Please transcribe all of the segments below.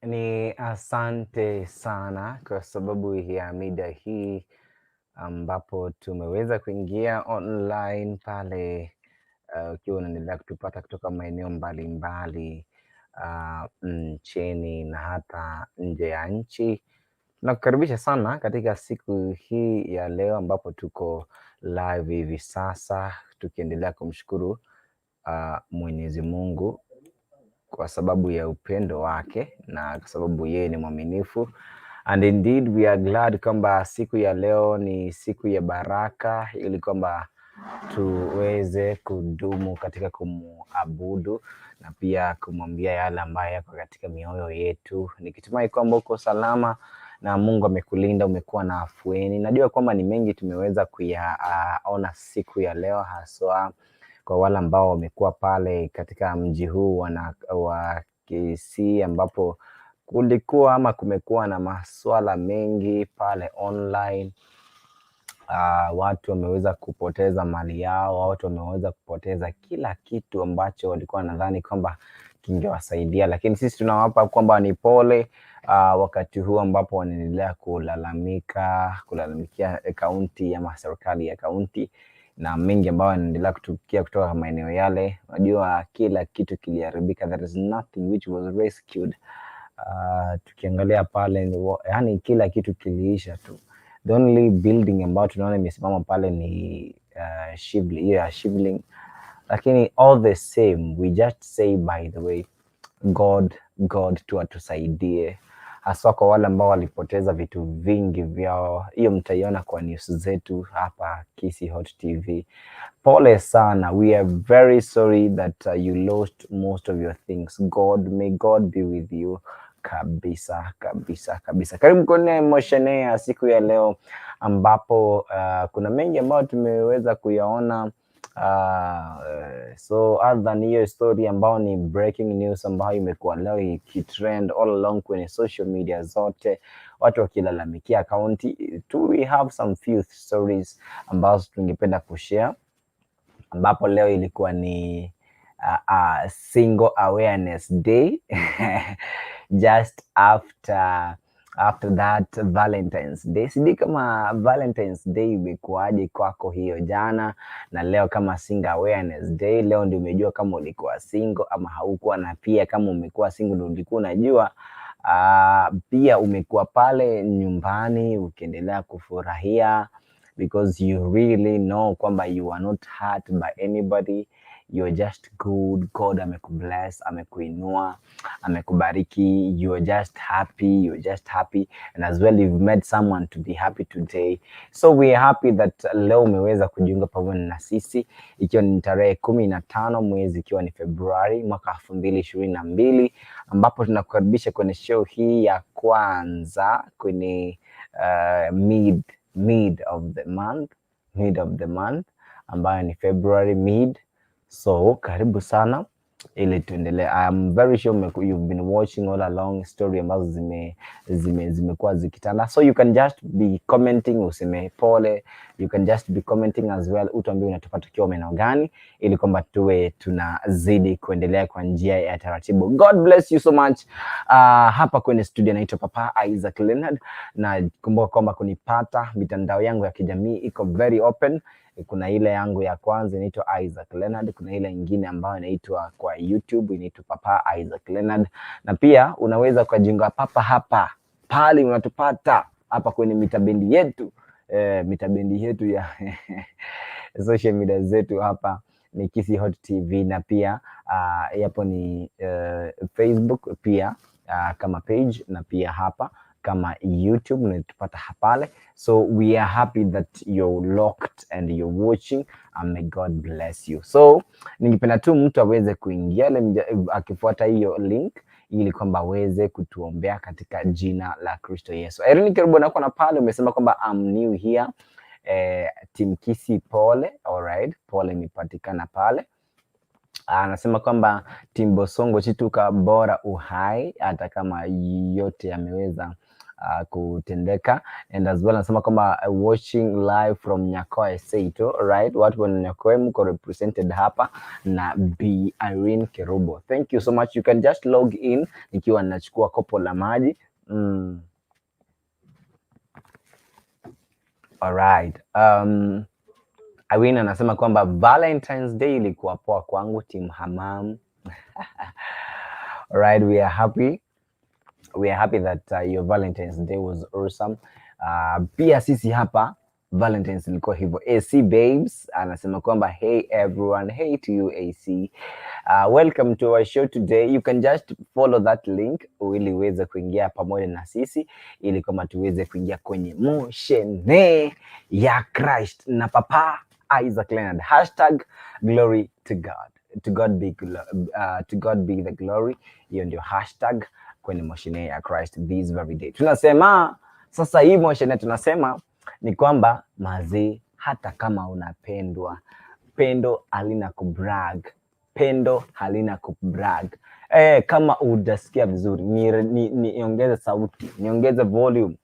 Ni asante sana kwa sababu ya mida hii ambapo tumeweza kuingia online pale, ukiwa unaendelea kutupata kutoka maeneo mbalimbali nchini na hata nje ya nchi. Nakukaribisha sana katika siku hii ya leo ambapo tuko live hivi sasa tukiendelea kumshukuru Mwenyezi Mungu kwa sababu ya upendo wake na kwa sababu yeye ni mwaminifu. And indeed we are glad kwamba siku ya leo ni siku ya baraka, ili kwamba tuweze kudumu katika kumuabudu na pia kumwambia yale ambayo yako katika mioyo yetu, nikitumai kwamba uko salama na Mungu amekulinda, umekuwa na afueni. Najua kwamba ni mengi tumeweza kuyaona siku ya leo, haswa kwa wale ambao wamekuwa pale katika mji huu wa Kisii ambapo kulikuwa ama kumekuwa na maswala mengi pale online. Watu wameweza kupoteza mali yao, watu wameweza kupoteza kila kitu ambacho walikuwa wanadhani kwamba kingewasaidia, lakini sisi tunawapa kwamba ni pole wakati huu ambapo wanaendelea kulalamika, kulalamikia kaunti ama serikali ya kaunti na mengi ambayo yanaendelea kutukia kutoka maeneo yale. Unajua kila kitu kiliharibika, there is nothing which was rescued. Tukiangalia pale yani kila kitu kiliisha tu. The only building ambayo tunaona imesimama pale ni Shivling, hiyo ya Shivling, lakini all the same we just say, by the way, God tu atusaidie, haswa kwa wale ambao walipoteza vitu vingi vyao. Hiyo mtaiona kwa news zetu hapa Kisii Hot TV. Pole sana, we are very sorry that you lost most of your things. God, may God be with you kabisa kabisa kabisa. Karibu kwenye Moshene ya siku ya leo ambapo kuna mengi ambayo tumeweza kuyaona. So other than hiyo story ambayo ni breaking news ambayo imekuwa leo ikitrend all along kwenye social media zote, watu wakilalamikia county tu, we have some few stories ambazo tungependa kushare, ambapo leo ilikuwa ni Single Awareness Day just after that Valentine's Day. Sijui kama Valentine's Day imekuwaje kwako hiyo jana na leo kama Single Awareness Day. Leo ndio umejua kama ulikuwa single ama haukuwa, na pia kama umekuwa single ndio ulikuwa unajua. Pia umekuwa pale nyumbani ukiendelea kufurahia because you really know kwamba you are not hurt by anybody, you're just good. God amekubless, amekuinua, amekubariki, you're just happy, you're just happy, and as well you've made someone to be happy today. So we are happy that leo umeweza kujiunga pamoja na sisi, ikiwa ni tarehe 15 mwezi ikiwa ni Februari mwaka 2022, ambapo tunakukaribisha kwenye show hii ya kwanza kwenye mid of the month, mid of the month ambayo ni February mid. So karibu sana ili tuendelee. I am very sure you've been watching all along story ambazo zimekuwa zikitanda, so you can just be commenting, useme pole. You can just be commenting as well, utuambie unatupata ukiwa maeneo gani, ili kwamba tuwe tunazidi kuendelea kwa njia ya taratibu. God bless you so much. Hapa kwenye studio naitwa Papa Isaac Leonard, na kumbuka kwamba kunipata mitandao yangu ya kijamii iko very open. Kuna ile yangu ya kwanza inaitwa Isaac Leonard, kuna ile ingine ambayo inaitwa kwa YouTube inaitwa Papa Isaac Leonard, na pia unaweza ukajiunga papa hapa pale unatupata hapa kwenye mitabendi yetu, mitabendi yetu ya social media zetu hapa ni Kisii Hot TV, na pia yapo ni Facebook pia kama page na pia hapa kama YouTube unatupata pale. So we are happy that you're locked and you're watching, and may God bless you. So ningependa tu mtu aweze kuingia akifuata hiyo link ili kwamba aweze kutuombea katika jina la Kristo Yesu. Irene Kerubo nako na pale umesema kwamba I'm new here. Team Kisii pole, alright, pole imepatikana pale. Anasema kwamba Team Bosongo Chituka bora uhai hata kama yote yameweza kutendeka. And as well anasema kwamba watching live from Nyakoe Seito, right? Watu wa Nyakoe mko represented hapa na B Irene Kerubo. Thank you so much. You can just log in nikiwa nachukua kopo la maji. All right. Irene anasema kwamba Valentine's Day ilikuwa poa kwangu, team Hamam. All right, we are happy. We are happy that your Valentine's Day was awesome. Pia sisi hapa Valentine's ilikuwa hivyo. AC Babes anasema kwamba hey everyone, hey to you AC. Welcome to our show today. You can just follow that link ili uweze kuingia pamoja na sisi ili kwamba tuweze kuingia kwenye mushene ya Christ na Papa Isaac Leonard. Hashtag glory to God. To God be the glory. Hiyo ndio hashtag kwenye mushene ya Christ this very day. Tunasema sasa hii mushene tunasema ni kwamba mazee, hata kama unapendwa, pendo halina kubrag, pendo halina kubrag. Kama hujasikia vizuri, niongeze sauti, niongeze volume.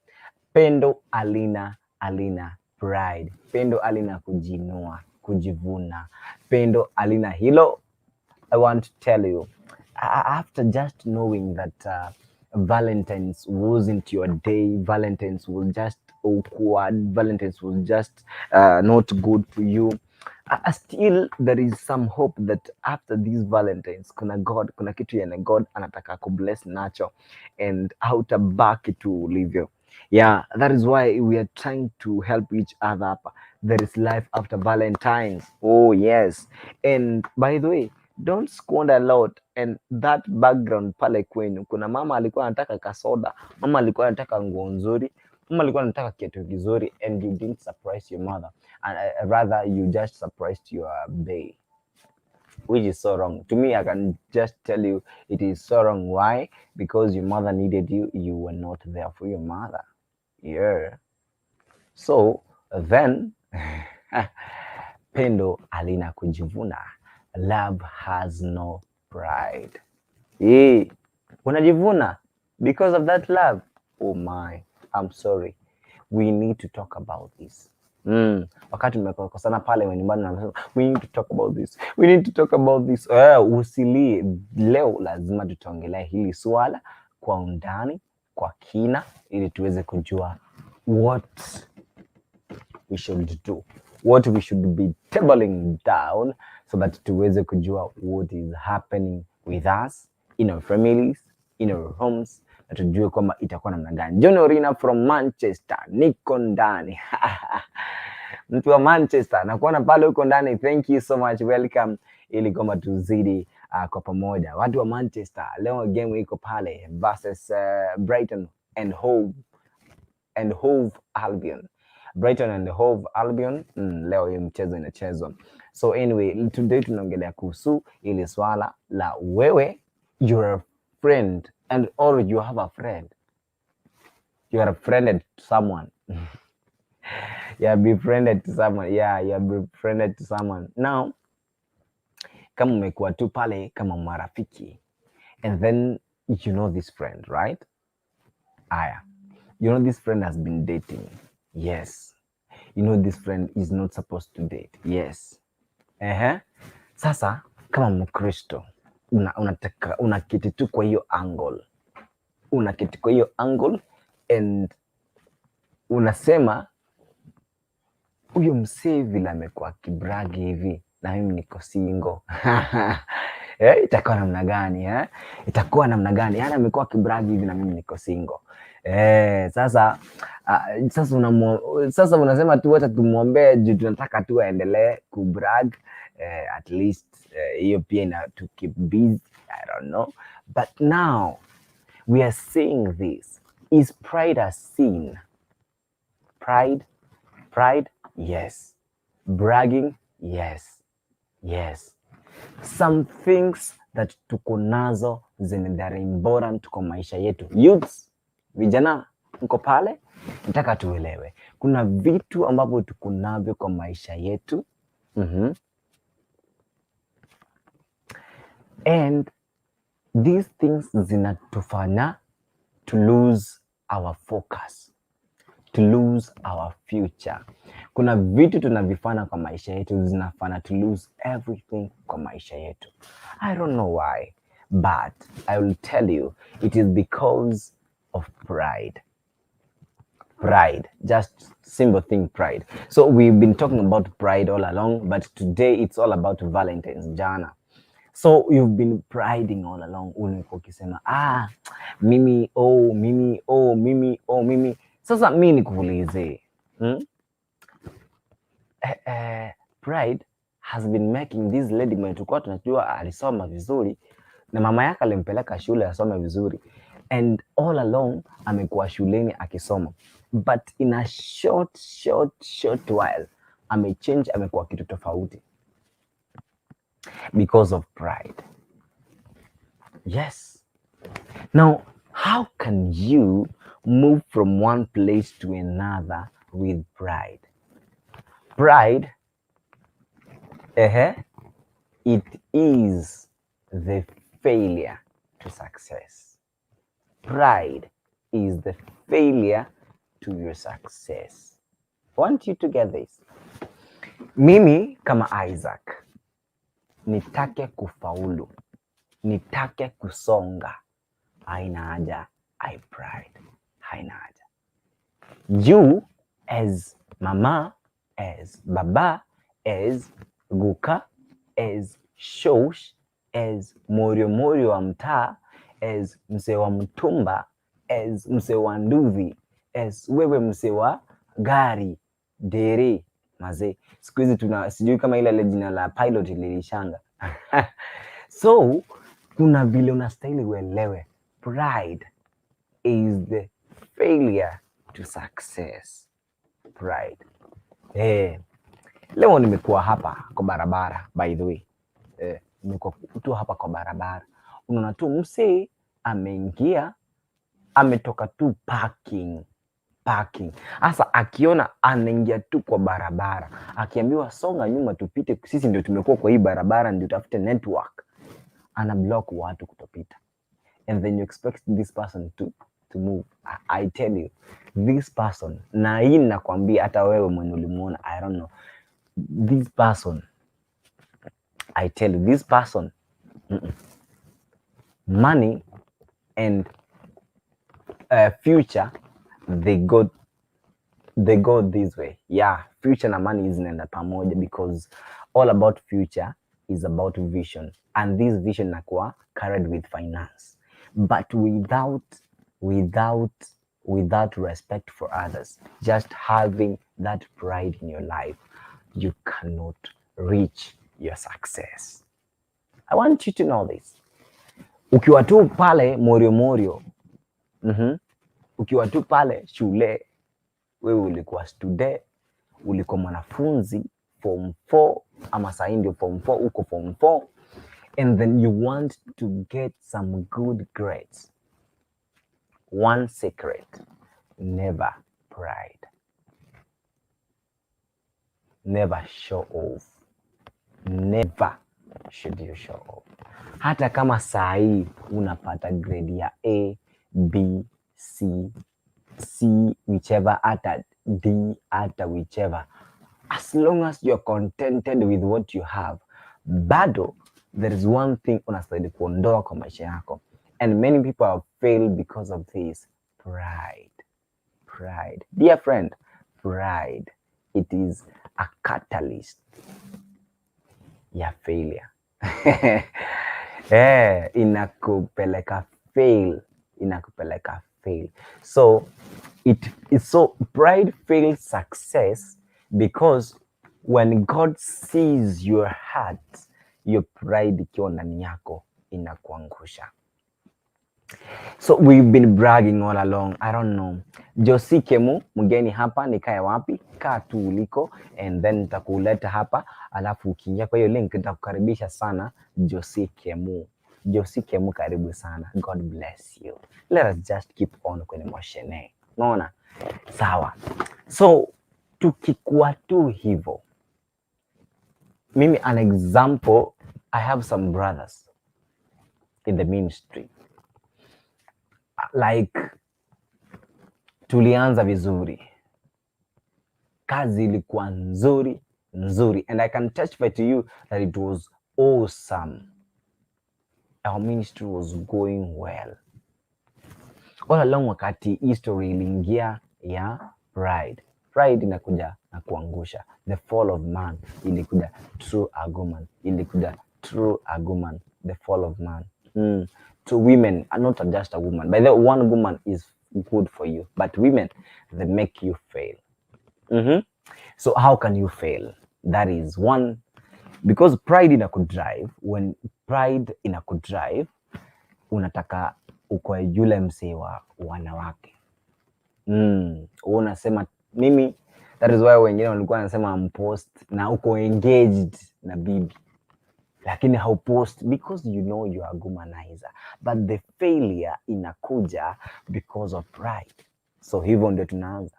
Pendo halina pride, pendo halina kujinua, kujivuna, pendo halina hilo. I want to tell you, after just knowing that Valentine's wasn't your day, Valentine's was just awkward, Valentine's was just not good to you. Still there is some hope that after these Valentines kuna God, kuna kitu yenye God anataka kubless nacho and hautabaki tu ulivyo. Yeah, that is why we are trying to help each other hapa. There is life after Valentine's. Oh yes. And by the way, don't squander a lot and that background pale kwenu kuna mama alikuwa anataka kasoda, mama alikuwa anataka nguo nzuri, mama alikuwa anataka kitu kizuri, and you didn't surprise your mother and rather you just surprised your bae, which is so wrong. To me, I can just tell you it is so wrong. Why? Because your mother needed you, you were not there for your mother. Yeah. So then pendo halina kujivuna. Love has no pride. Eh, unajivuna because of that love. Oh my, I'm sorry. We need to talk about this. Wakati mmekosana pale nyumbani na we need to talk about this. We need to talk about this. Usilie. Leo lazima tutaongelea hili swala kwa undani, kwa kina, ili tuweze kujua what we should do, what we should be tabling down so that tuweze kujua what is happening with us in our families, in our homes, na tujue kwamba itakuwa namna gani. John Orina from Manchester, niko ndani. Mtu wa Manchester, nakuona pale huko ndani. Thank you so much, welcome, ili kwamba tuzidi kwa pamoja. Watu wa Manchester, leo game iko pale versus Brighton and Hove Albion. Brighton and Hove Albion, leo hiyo mchezo inachezwa. So anyway, today tunaongelea kuhusu ili swala la wewe, you're a friend and or you have a friend, you are friended to someone, you are befriended to someone, yeah, you are befriended to someone. Now kama umekuwa tu pale kama marafiki and then you know this friend, right? Aya, you know this friend has been dating. Yes. You know this friend is not supposed to date. Yes. Ehe. Sasa kama Mkristo unataka unaketi tu kwa hiyo angle, unaketi kwa hiyo angle and unasema huyo msee vile amekuwa akibrag hivi na mimi niko single, itakuwa namna gani, eh? Itakuwa namna gani? Yaani amekuwa akibrag hivi na mimi niko single. Sasa unasema tu wacha tumwombee juu tunataka tu aendelee kubrag, at least hiyo pia ina to keep busy, I don't know. But now we are seeing this. Is pride a sin? Pride? Pride? Yes. Bragging? Yes. Yes. Some things that tuko nazo zenye they are important kwa maisha yetu. Youths, vijana mko pale, nataka tuelewe kuna vitu ambavyo tuko navyo kwa maisha yetu. And these things zinatufanya to lose our focus, to lose our future. Kuna vitu tunavifanya kwa maisha yetu zinafanya to lose everything kwa maisha yetu. I don't know why, but I will tell you, it is because of pride. Pride, just simple thing, pride. So we've been talking about pride all along, but today it's all about Valentine's jana. So you've been priding all along, ulikuwa ukisema, "Ah, mimi, oh mimi, oh mimi, oh mimi." Sasa mi nikuulize, Pride has been making this lady mwenye tulikuwa tunajua alisoma vizuri na mama yake alimpeleka shule asome vizuri, and all along amekuwa shuleni akisoma, but in a short, short, short while amechange, amekuwa kitu tofauti because of pride. Yes. Now, how can you move from one place to another with pride? Pride, it is the failure to success. Pride is the failure to your success. I want you to get this. Mimi kama Isaac nitake kufaulu, nitake kusonga, haina haja I pride, haina haja. You as mama, as baba, as guka, as shosh, as morio morio wa mtaa, as mzee wa mtumba, as mzee wa nduthi, as wewe mzee wa gari dere mazee, siku hizi tuna sijui kama ile jina la pilot lilishanga. So kuna vile unastahili uelewe, pride is the failure to success. Pride. Leo nimekuwa hapa kwa barabara, by the way. Nimekuwa tu hapa kwa barabara, unaona tu msee ameingia, ametoka tu parking. Sasa akiona anaingia tu kwa barabara, akiambiwa songa nyuma tupite, sisi ndio tumekuwa kwa hii barabara, ndio tafute network, ana block watu kutopita, and then you expect this person to move. I tell you, this person, na hii nakwambia hata wewe mwenye ulimuona, I don't know this person, I tell you, this person, Money and future, they go this way. Yeah, future na money zinaenda pamoja because all about future is about vision, and this vision nakuwa carried with finance, but without respect for others, just having that pride in your life, you cannot reach your success. I want you to know this. Ukiwa tu pale morio morio, Ukiwa tu pale shule, wewe ulikuwa student, ulikuwa mwanafunzi form 4 ama sahii ndio form 4, uko form 4, and then you want to get some good grades. One secret: never pride, never show off, never should you show off. Hata kama saa hii unapata grade ya A, B, C, C, whichever, hata D, hata whichever, as long as you're contented with what you have, bado there is one thing unastahili kuondoa kwa maisha yako, and many people have failed because of this: pride. Pride, dear friend, pride, it is a catalyst ya failure. Inakupeleka fail, inakupeleka fail. So it is so pride fails success because when God sees your heart, your pride ikiwa ndani yako inakuangusha. So we've been bragging all along. I don't know. Josi Kemu, mgeni hapa, nikae wapi? Kaa tu uliko and then nitakuleta hapa, alafu ukiingia kwa hiyo link nitakukaribisha sana Josi Kemu. Josi Kemu, karibu sana. God bless you. Let us just keep on kwenye moshene. Unaona? Sawa. So tukikuwa tu hivyo, mimi an example, I have some brothers in the ministry, like Tulianza vizuri, kazi ilikuwa nzuri nzuri, and I can testify to you that it was awesome. Our ministry was going well all along. Wakati hii story iliingia ya pride, pride inakuja na kuangusha. The fall of man ilikuja through a woman, ilikuja through a woman, the fall of man to women, not just a woman. By the way, one woman is good for you, but women, they make you fail. So how can you fail? That is one, because pride inakudrive. When pride inakudrive, unataka ukwe yule msee wa wanawake. Unasema mimi, that is why wengine walikuwa wanasema mpost na uko engaged na bibi, lakini haupost because you know you are a womanizer, but the failure inakuja because of pride. So hivyo ndio tunaanza.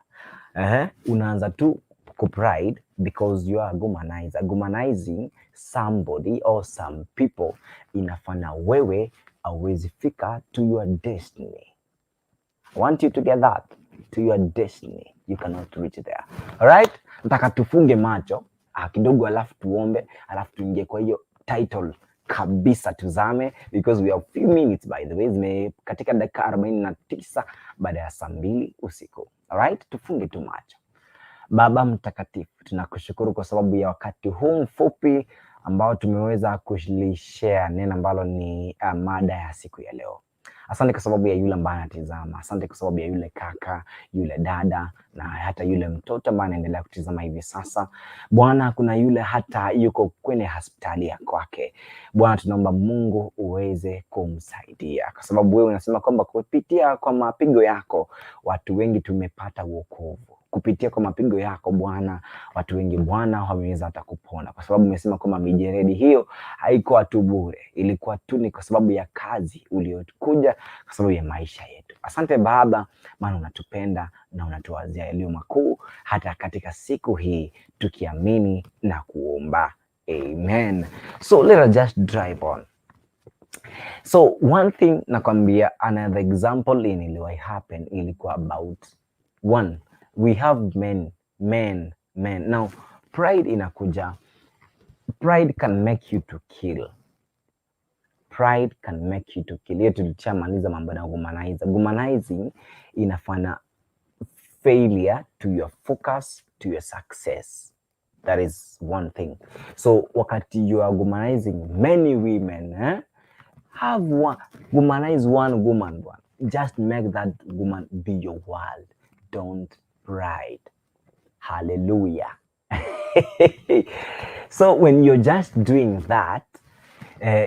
Unaanza tu kupride because you are a womanizer. Womanizing somebody or some people inafanya wewe hauwezi fika to your destiny. I want you to get that, to your destiny. You cannot reach there. Alright? Nataka tufunge macho kidogo, alafu tuombe, alafu tuingie kwa hiyo title kabisa, tuzame because we have few minutes, by the way, zime katika dakika 49 baada ya saa 2 usiku. Alright? Tufunge tu macho. Baba Mtakatifu, tunakushukuru kwa sababu ya wakati huu mfupi ambao tumeweza kulishare neno ambalo ni mada ya siku ya leo. Asante kwa sababu ya yule ambaye anatizama. Asante kwa sababu ya yule kaka, yule dada na hata yule mtoto ambaye anaendelea kutizama hivi sasa. Bwana, kuna yule hata yuko kwenye hospitali ya kwake. Bwana, tunaomba Mungu uweze kumsaidia, kwa sababu wewe unasema kwamba kupitia kwa mapigo yako watu wengi tumepata wokovu. Kupitia kwa mapigo yako Bwana, watu wengi Bwana wameweza hata kupona, kwa sababu umesema kwamba mijeredi hiyo haikuwa tu bure, ilikuwa tu ni kwa sababu ya kazi uliokuja, kwa sababu ya maisha yetu. Asante Baba, maana unatupenda na unatuwazia yaliyo makuu hata katika siku hii, tukiamini na kuomba, amen. So let us just drive on. So one thing nakwambia, another example in iliwahi happen ilikuwa about one, we have men, men, men. Now pride inakuja, pride can make you to kill. Pride can make you to kill. Hiyo tulishamaliza mambo na womanizer. Womanizing inafanya failure to your focus, to your success. That is one thing. So wakati you are womanizing many women, eh? Have one, womanize one woman, bwana. Just make that woman be your world. Don't pride. Hallelujah. So when you're just doing that,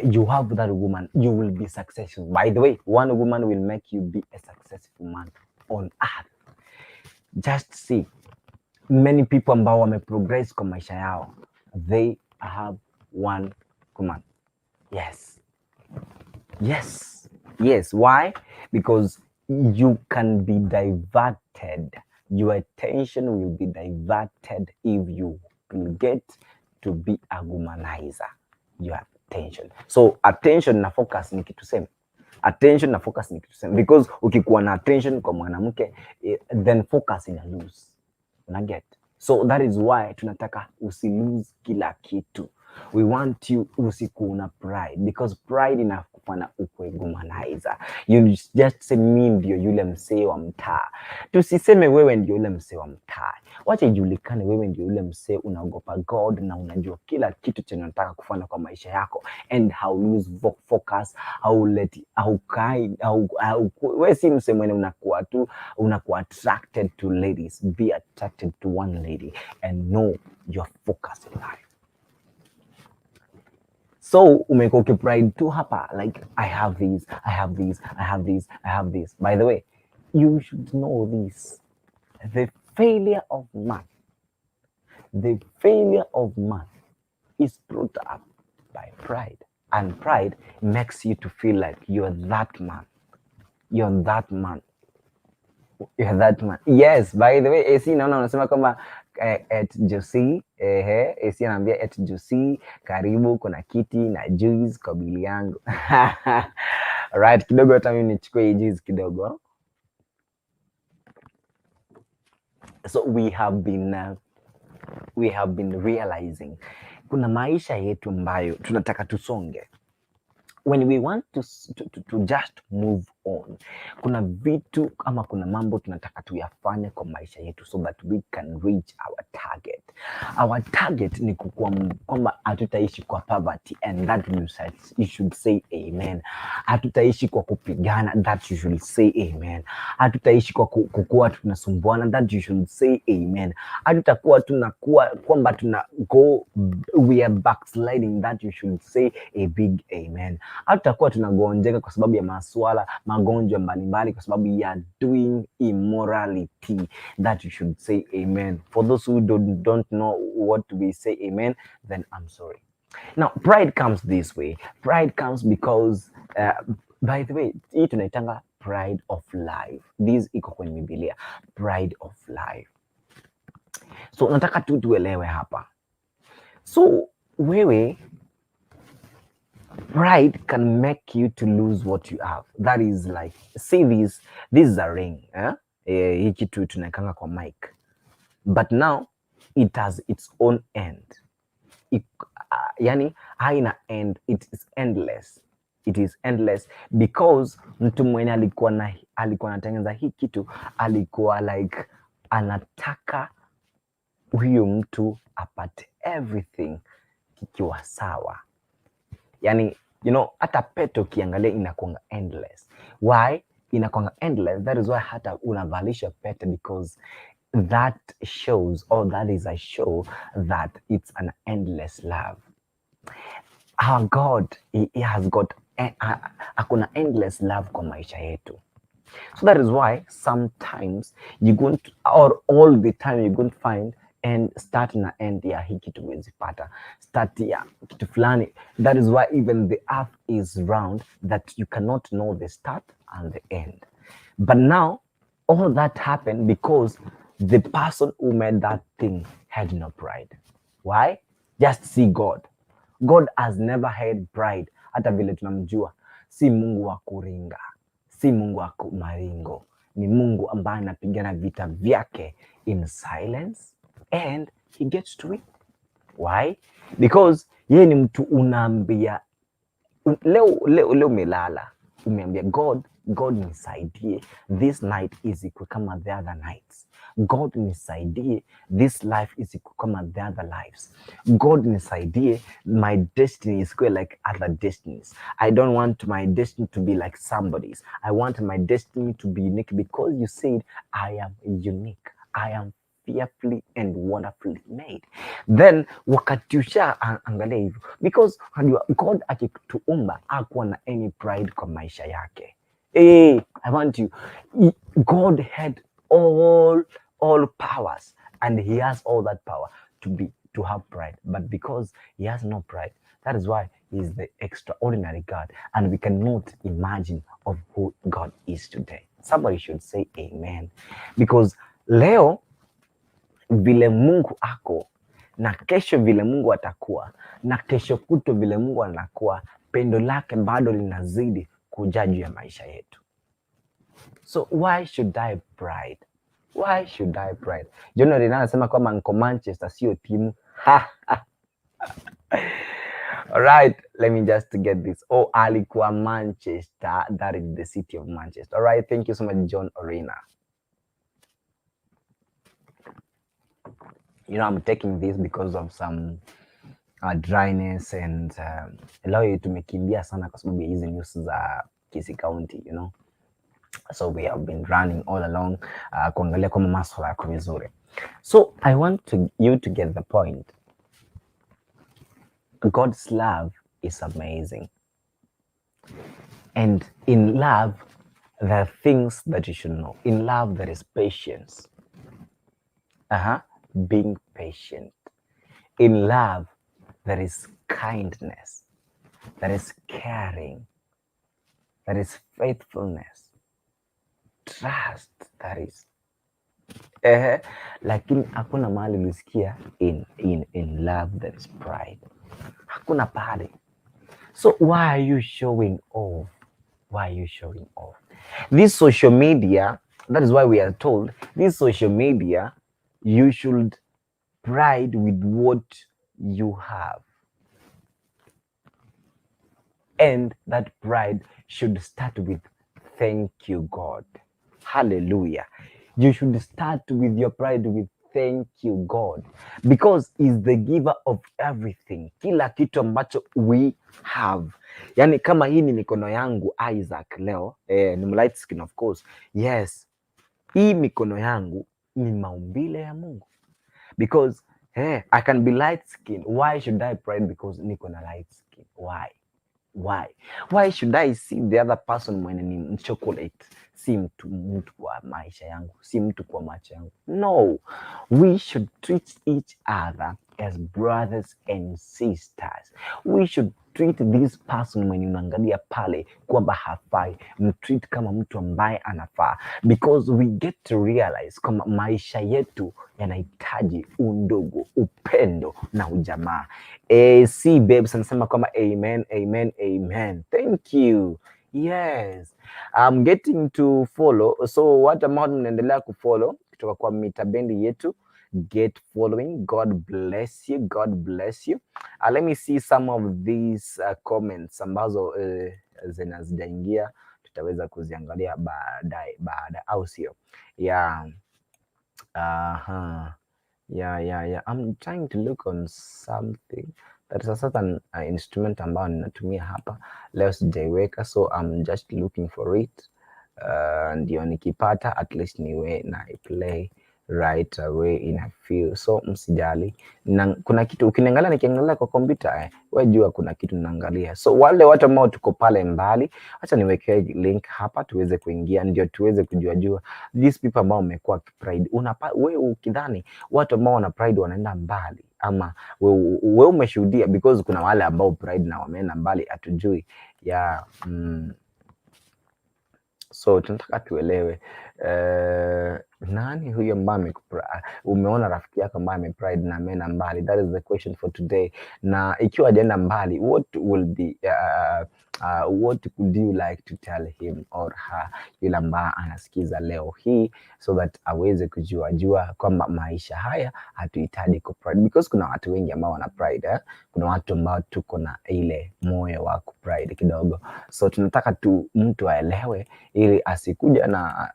you have that woman, you will be successful. By the way, one woman will make you be a successful man on earth. Just see many people ambao wameprogress kwa maisha yao, they have one woman. Yes. Why? Because you can be diverted. Your attention will be diverted if you will get to be a womanizer. Your attention. So attention na focus ni kitu same. Attention na focus ni kitu same, because ukikuwa na attention kwa mwanamke, then focus ina lose. Una get? So that is why tunataka usi lose kila kitu. We want you usikuwa na pride, because pride inakufanya ukwe womanizer. You just say, "Mi ndio yule msee wa mtaa." Tusiseme wewe ndio yule msee wa mtaa, wacha ijulikane wewe ndio yule msee unaogopa God na unajua kila kitu chenye unataka kufanya kwa maisha yako, and how lose focus, how let haukai au wewe si msee mwenye unakuwa tu unakuwa attracted to ladies. Be attracted to one lady and know your focus in life. So umekuwa ukipride tu hapa like, "I have this, I have this, I have this, I have this." By the way, you should know this: the failure of man, the failure of man is brought up by pride, and pride makes you to feel like you're that man, you're that man, you're that man. Yes, by the way, AC naona unasema kwamba at Josie, ehe, AC anaambia at Josie, karibu, kuna kiti na juice kwa bili yangu. Right, kidogo hata mimi nichukue hii juice kidogo. So we have been realizing kuna maisha yetu ambayo tunataka tusonge. When we want to just move on, kuna vitu ama kuna mambo tunataka tuyafanye kwa maisha yetu so that we can reach our target. Our target ni kukua kwamba hatutaishi kwa poverty, and that you should say amen. Hatutaishi kwa kupigana, that you should say amen. Hatutaishi kwa kukuwa tunasumbuana, that you should say amen. Hatutakuwa tunakuwa kwamba tuna go, we are backsliding, that you should say a big amen. Hatutakuwa tunagonjeka kwa sababu ya maswala magonjwa mbalimbali kwa sababu ya doing immorality, that you should say amen. For those who don't know what we say amen, then I'm sorry. Now, pride comes this way. Pride comes because, by the way, hii tunaitanga pride of life. This iko kwenye Biblia, pride of life. So nataka tu tuelewe hapa. So wewe, pride can make you to lose what you have. That is like, see this is a ring, eh? Eh, hii kitu tunaekanga kwa mic, but now it has its own end. Yani haina end, it is endless. It is endless because mtu mwenye alikuwa anatengeneza hii kitu alikuwa like anataka huyu mtu apate everything kikiwa sawa. Yani, hata pete ukiangalia inakuanga endless. Why inakuanga endless? That is why hata unavalisha pete, because that shows, or that is a show that it's an endless love. Our God, he has got akona endless love kwa maisha yetu. So that is why sometimes you going to, or all the time you going to find and start na end ya hii kitu huwezi pata start ya kitu fulani. That is why even the earth is round, that you cannot know the start and the end. But now all that happened because the person who made that thing had no pride. Why? Just see God. God has never had pride. Hata vile tunamjua, si Mungu wa kuringa, si Mungu wa maringo, ni Mungu ambaye anapigana vita vyake in silence and he gets to it. Why? Because yeye ni mtu unaambia leo leo leo umelala, umeambia God, "God nisaidie, this night isikuwe kama the other nights. God nisaidie, this life isikuwe kama the other lives. God nisaidie, my destiny isikuwe like other destinies. I don't want my destiny to be like somebody's. I want my destiny to be unique because you said I am unique. I am fearfully and wonderfully made." Then wakati usha angalia hivyo, because unajua God akituumba hakuwa na any pride kwa maisha yake. Hey, I want you. God had all powers and he has all that power to have pride, but because he has no pride, that is why he is the extraordinary God and we cannot imagine of who God is today. Somebody should say amen, because leo vile Mungu ako na kesho vile Mungu atakuwa na kesho kutwa vile Mungu anakuwa, pendo lake bado linazidi kujaa juu ya maisha yetu. So why should I pride? Why should I pride? John Orina anasema kwamba nko Manchester, sio timu. Alright, let me just get this. Oh, alikuwa Manchester. That is the city of Manchester. Alright, thank you so much, John Orina. I'm taking this because of some dryness and leo tumekimbia sana kwa sababu ya hizi news za Kisii County. So we have been running all along kuangalia kwamba maswala yako vizuri. So I want you to get the point. God's love is amazing. And in love, there are things that you should know. In love, there is patience. Being patient. In love, there is kindness. There is caring. There is faithfulness. Trust, that is. Lakini hakuna mahali ulisikia in love there is pride. Hakuna pale. So why are you showing off? Why are you showing off? This social media, that is why we are told this social media You should pride with what you have, and that pride should start with thank you, God. Hallelujah. You should start with your pride with thank you, God, because he's the giver of everything. Kila kitu ambacho we have, yani kama hii ni mikono yangu, Isaac, leo ni light skin, of course. Yes, hii mikono yangu ni maumbile ya Mungu because I can be light skin. Why should I pride because niko na light skin? Why should I see the other person mwenye ni chocolate? Si mtu kwa maisha yangu, si mtu kwa macho yangu. No, we should treat each other as brothers and sisters. We should treat this person mwenye unaangalia pale kwamba hafai, mtreat kama mtu ambaye anafaa, because we get to realize kwamba maisha yetu yanahitaji undugu, upendo na ujamaa. AC Babes anasema kwamba amen, amen, amen. Thank you. Yes, I'm getting to follow. So watu ambao mnaendelea kufollow kutoka kwa mita bendi yetu, get following. God bless you. God bless you. Let me see some of these comments ambazo zina zijaingia, tutaweza kuziangalia baadaye baada, au sio? Yeah. Yeah. I'm trying to look on something. There is a certain instrument ambayo ninatumia hapa leo, sijaiweka, so I'm just looking for it. Ndio nikipata at least niwe na play right away in a few. So msijali, na kuna kitu ukiniangalia nikiangalia kwa kompyuta, we jua kuna kitu ninaangalia. So wale watu ambao tuko pale mbali, acha niwekee link hapa tuweze kuingia, ndio tuweze kujua jua these people ambao wamekuwa pride. Unapa, we ukidhani watu ambao wana pride wanaenda mbali, ama we umeshuhudia, because kuna wale ambao pride na wameenda mbali, hatujui ya. So tunataka tuelewe nani huyo ambaye umeona rafiki yako ambaye amepride na ameenda mbali? That is the question for today. Na ikiwa hajaenda mbali, what will be what would you like to tell him or her, yule ambaye anasikiza leo hii, so that aweze kujua jua kwamba maisha haya hatuhitaji ku pride, because kuna watu wengi ambao wana pride, eh? Kuna watu ambao tuko na ile moyo wa ku pride kidogo, so tunataka tu mtu aelewe ili asikuja na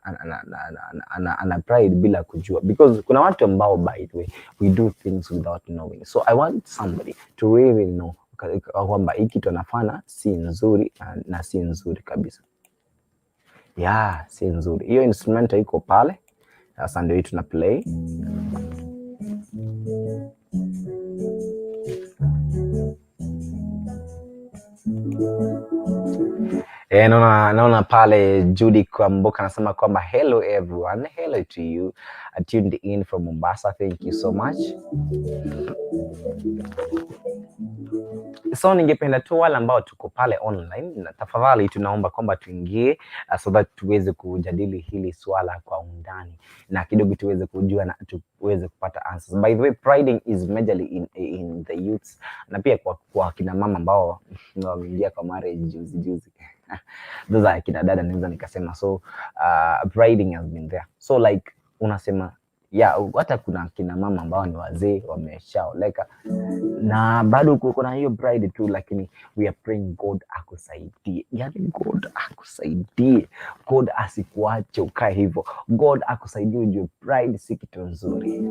ana pride bila kujua, because kuna watu ambao, by the way, we do things without knowing. So I want somebody to really know kwamba hii kitu anafanya si nzuri na si nzuri kabisa. Yeah, si nzuri. Hiyo instrument iko pale sasa, ndio hii tuna play. Naona pale Judy Kwamboka anasema kwamba hello everyone, hello to you. I tuned in from Mombasa. Thank you so much. So ningependa tu wale ambao tuko pale online, na tafadhali tunaomba kwamba tuingie so that tuweze kujadili hili swala kwa undani na kidogo tuweze kujua na tuweze kupata answers. By the way, priding is majorly in the youths na pia kwa kina mama ambao wameingia kwa marriage juzi juzi. Those are kina dada naweza nikasema. So priding has been there. So like unasema, yeah, hata kuna kina mama ambao ni wazee wameshaoleka na bado kuko na hiyo pride tu, lakini we are praying God akusaidie, yani God akusaidie, God asikuache ukae hivyo, God akusaidie ujue pride si kitu nzuri.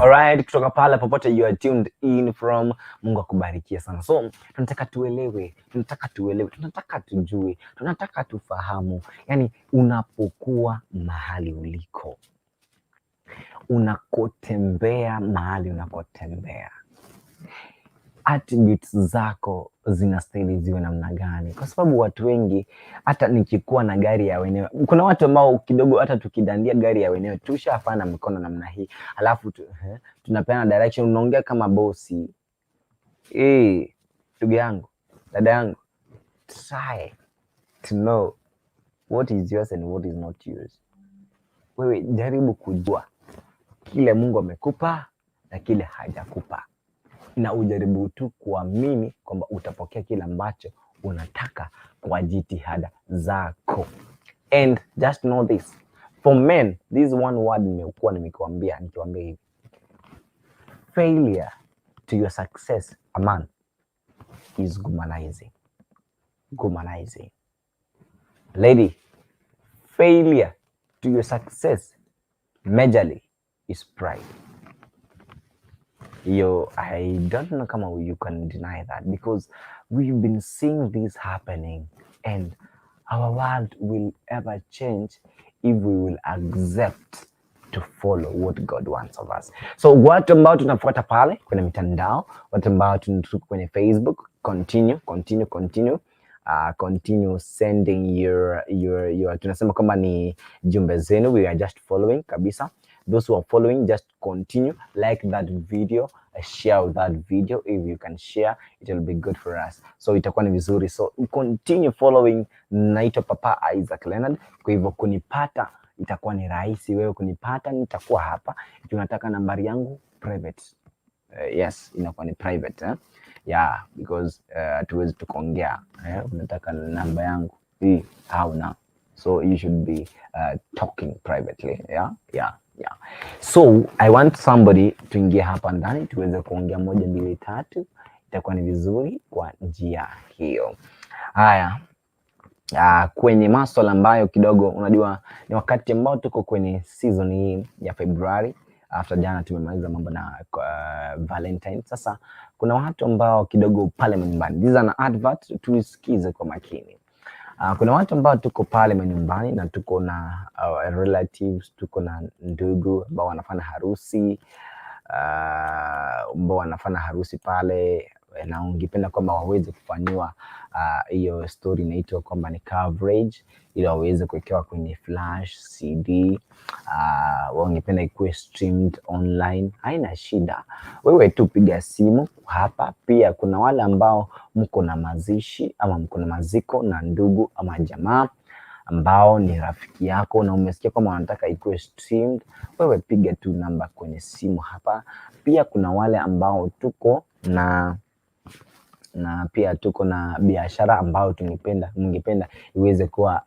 Alright, kutoka pale popote you are tuned in from, Mungu akubarikie sana. So tunataka tuelewe, tunataka tuelewe, tunataka tujue, tunataka tufahamu, yani unapokuwa mahali uliko, unakotembea, mahali unakotembea, attributes zako zinastahili ziwe namna gani? Kwa sababu watu wengi, hata nikikuwa na gari ya wenyewe, kuna watu ambao kidogo hata tukidandia gari ya wenyewe tushafana mikono namna hii, alafu tunapeana direction, unaongea kama bosi. Ndugu yangu, dada yangu, try to know what is yours and what is not yours. Wewe jaribu kujua kile Mungu amekupa na kile hajakupa, na ujaribu tu kuamini kwamba utapokea kile ambacho unataka kwa jitihada zako. And just know this, for men, this one word nimekuwa nimekuambia, nikiwaambia hivi, failure to your success, a man, is humanizing. Humanizing. Lady, failure to your success majorly is pride. Yo, I don't know kama you can deny that, because we've been seeing this happening, and our world will ever change if we will accept to follow what God wants of us. So watu ambao tunafuata pale kwenye mitandao, watu ambao tuko kwenye Facebook, continue, continue, continue. Continue sending your tunasema kwamba ni jumbe zenu. We are just following kabisa. Those who are following, just continue, like that video, share that video. If you can share, it will be good for us, so itakuwa ni vizuri. So continue following. Naitwa Papa Isaac Leonard, kwa hivyo kunipata itakuwa ni rahisi wewe kunipata, nitakuwa hapa. Ikiwa unataka nambari yangu private, yes, inakuwa ni private, eh? Yeah, because hatuwezi tukaongea, eh? Unataka namba yangu hii, hauna, so you should be talking privately. Yeah. So I want somebody tuingie hapa ndani tuweze kuongea moja, mbili, tatu, itakuwa ni vizuri kwa njia hiyo. Haya, kwenye maswala ambayo kidogo unajua ni wakati ambao tuko kwenye season hii ya Februari, after jana tumemaliza mambo na Valentine. Sasa kuna watu ambao kidogo pale manyumbani, this is an advert, tuisikize kwa makini. Kuna watu ambao tuko pale manyumbani na tuko na relatives, tuko na ndugu ambao wanafanya harusi, ambao wanafanya harusi pale na ungependa kwamba waweze kufanyiwa hiyo story inaitwa kwamba ni coverage, ili waweze kuwekewa kwenye flash CD, wangependa ikuwe streamed online, haina shida, wewe tu piga simu hapa. Pia kuna wale ambao mko na mazishi ama mko na maziko na ndugu ama jamaa ambao ni rafiki yako na umesikia kwamba wanataka ikuwe streamed, wewe piga tu namba kwenye simu hapa. Pia kuna wale ambao tuko na pia tuko na biashara ambayo tungependa mngependa iweze kuwa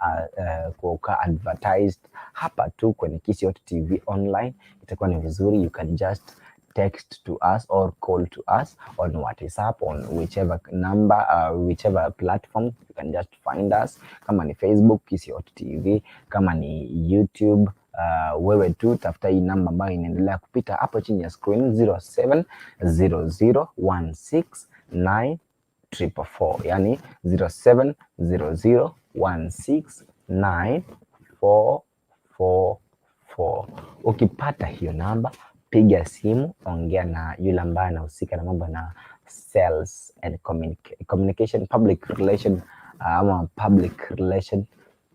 kuwa advertised hapa tu kwenye Kisii Hot TV online, itakuwa ni vizuri. You can just text to us or call to us on WhatsApp, on whichever number, whichever platform you can just find us. Kama ni Facebook, Kisii Hot TV, kama ni YouTube, wewe tu tafuta hii namba ambayo inaendelea kupita hapo chini ya screen, 0700169444, yani 0700169444. Ukipata hiyo namba, piga simu, ongea na yule ambaye anahusika na mambo na sales and communication, public relation, ama public relation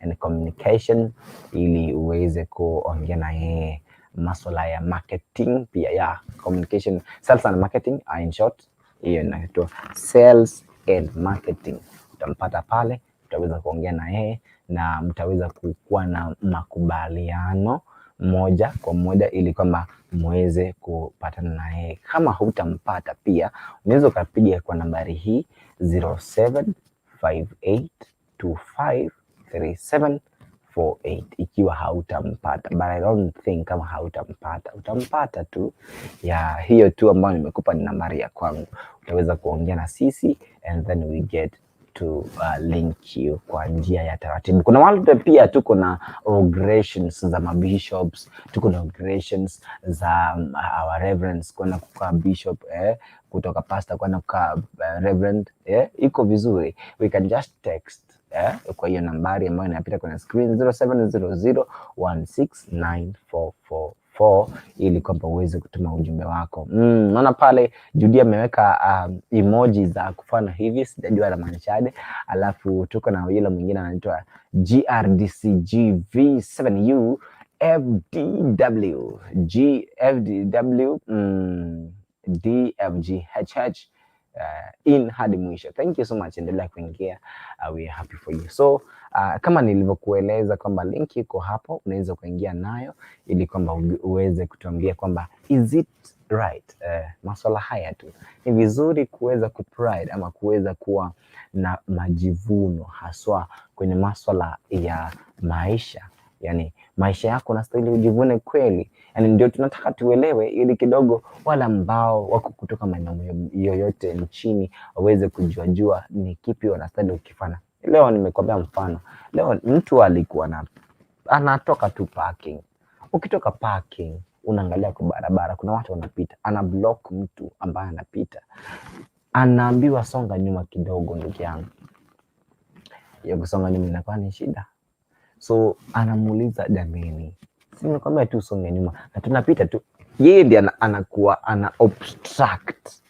and communication, ili uweze kuongea na yeye maswala ya marketing, pia ya communication, sales and marketing, in short hiyo inaitwa sales and marketing. Utampata pale, utaweza kuongea na yeye na mtaweza kukuwa na makubaliano moja kwa moja ili kwamba muweze kupatana na yeye. Kama hutampata pia unaweza ukapiga kwa nambari hii, 0758253748, ikiwa hautampata, but I don't think kama hautampata, utampata tu. Ya hiyo tu ambayo nimekupa ni nambari ya kwangu, utaweza kuongea na sisi and then we get to link you kwa njia ya taratibu. Kuna wale pia tuko na inaugurations za mabishops, tuko na inaugurations za our reverends kwenda kukaa bishop, kutoka pastor kwenda kukaa reverend, iko vizuri. We can just text kwa hiyo nambari ambayo inapita kwenye screen, 0700169444, ili kwamba uweze kutuma ujumbe wako. Naona pale Judy ameweka emoji za kufana hivi, sijajua anamaanishaje. Alafu tuko na yule mwingine anaitwa GRDCGV7U FDW GFDW DFGHH. in hadi mwisho. Thank you so much, endelea kuingia. We are happy for you. So kama nilivyokueleza kwamba link iko hapo, unaweza kuingia nayo ili kwamba uweze kutuambia kwamba is it right? Maswala haya tu ni vizuri kuweza kupride ama kuweza kuwa na majivuno haswa kwenye maswala ya maisha, yani maisha yako unastahili ujivune kweli. Yani ndio tunataka tuelewe, ili kidogo wale ambao wako kutoka maeneo yoyote nchini waweze kujuajua ni kipi wanastahili kukifanya. Leo nimekuambia mfano. Leo mtu alikuwa na anatoka tu parking. Ukitoka parking unaangalia kwa barabara, kuna watu wanapita, ana block mtu ambaye anapita, anaambiwa songa nyuma kidogo, ndugu yangu. Hiyo kusonga nyuma inakuwa ni shida. So anamuuliza, jameni, si nimekwambia tu usonge nyuma na tunapita tu. Yeye ndiye anakuwa ana obstruct,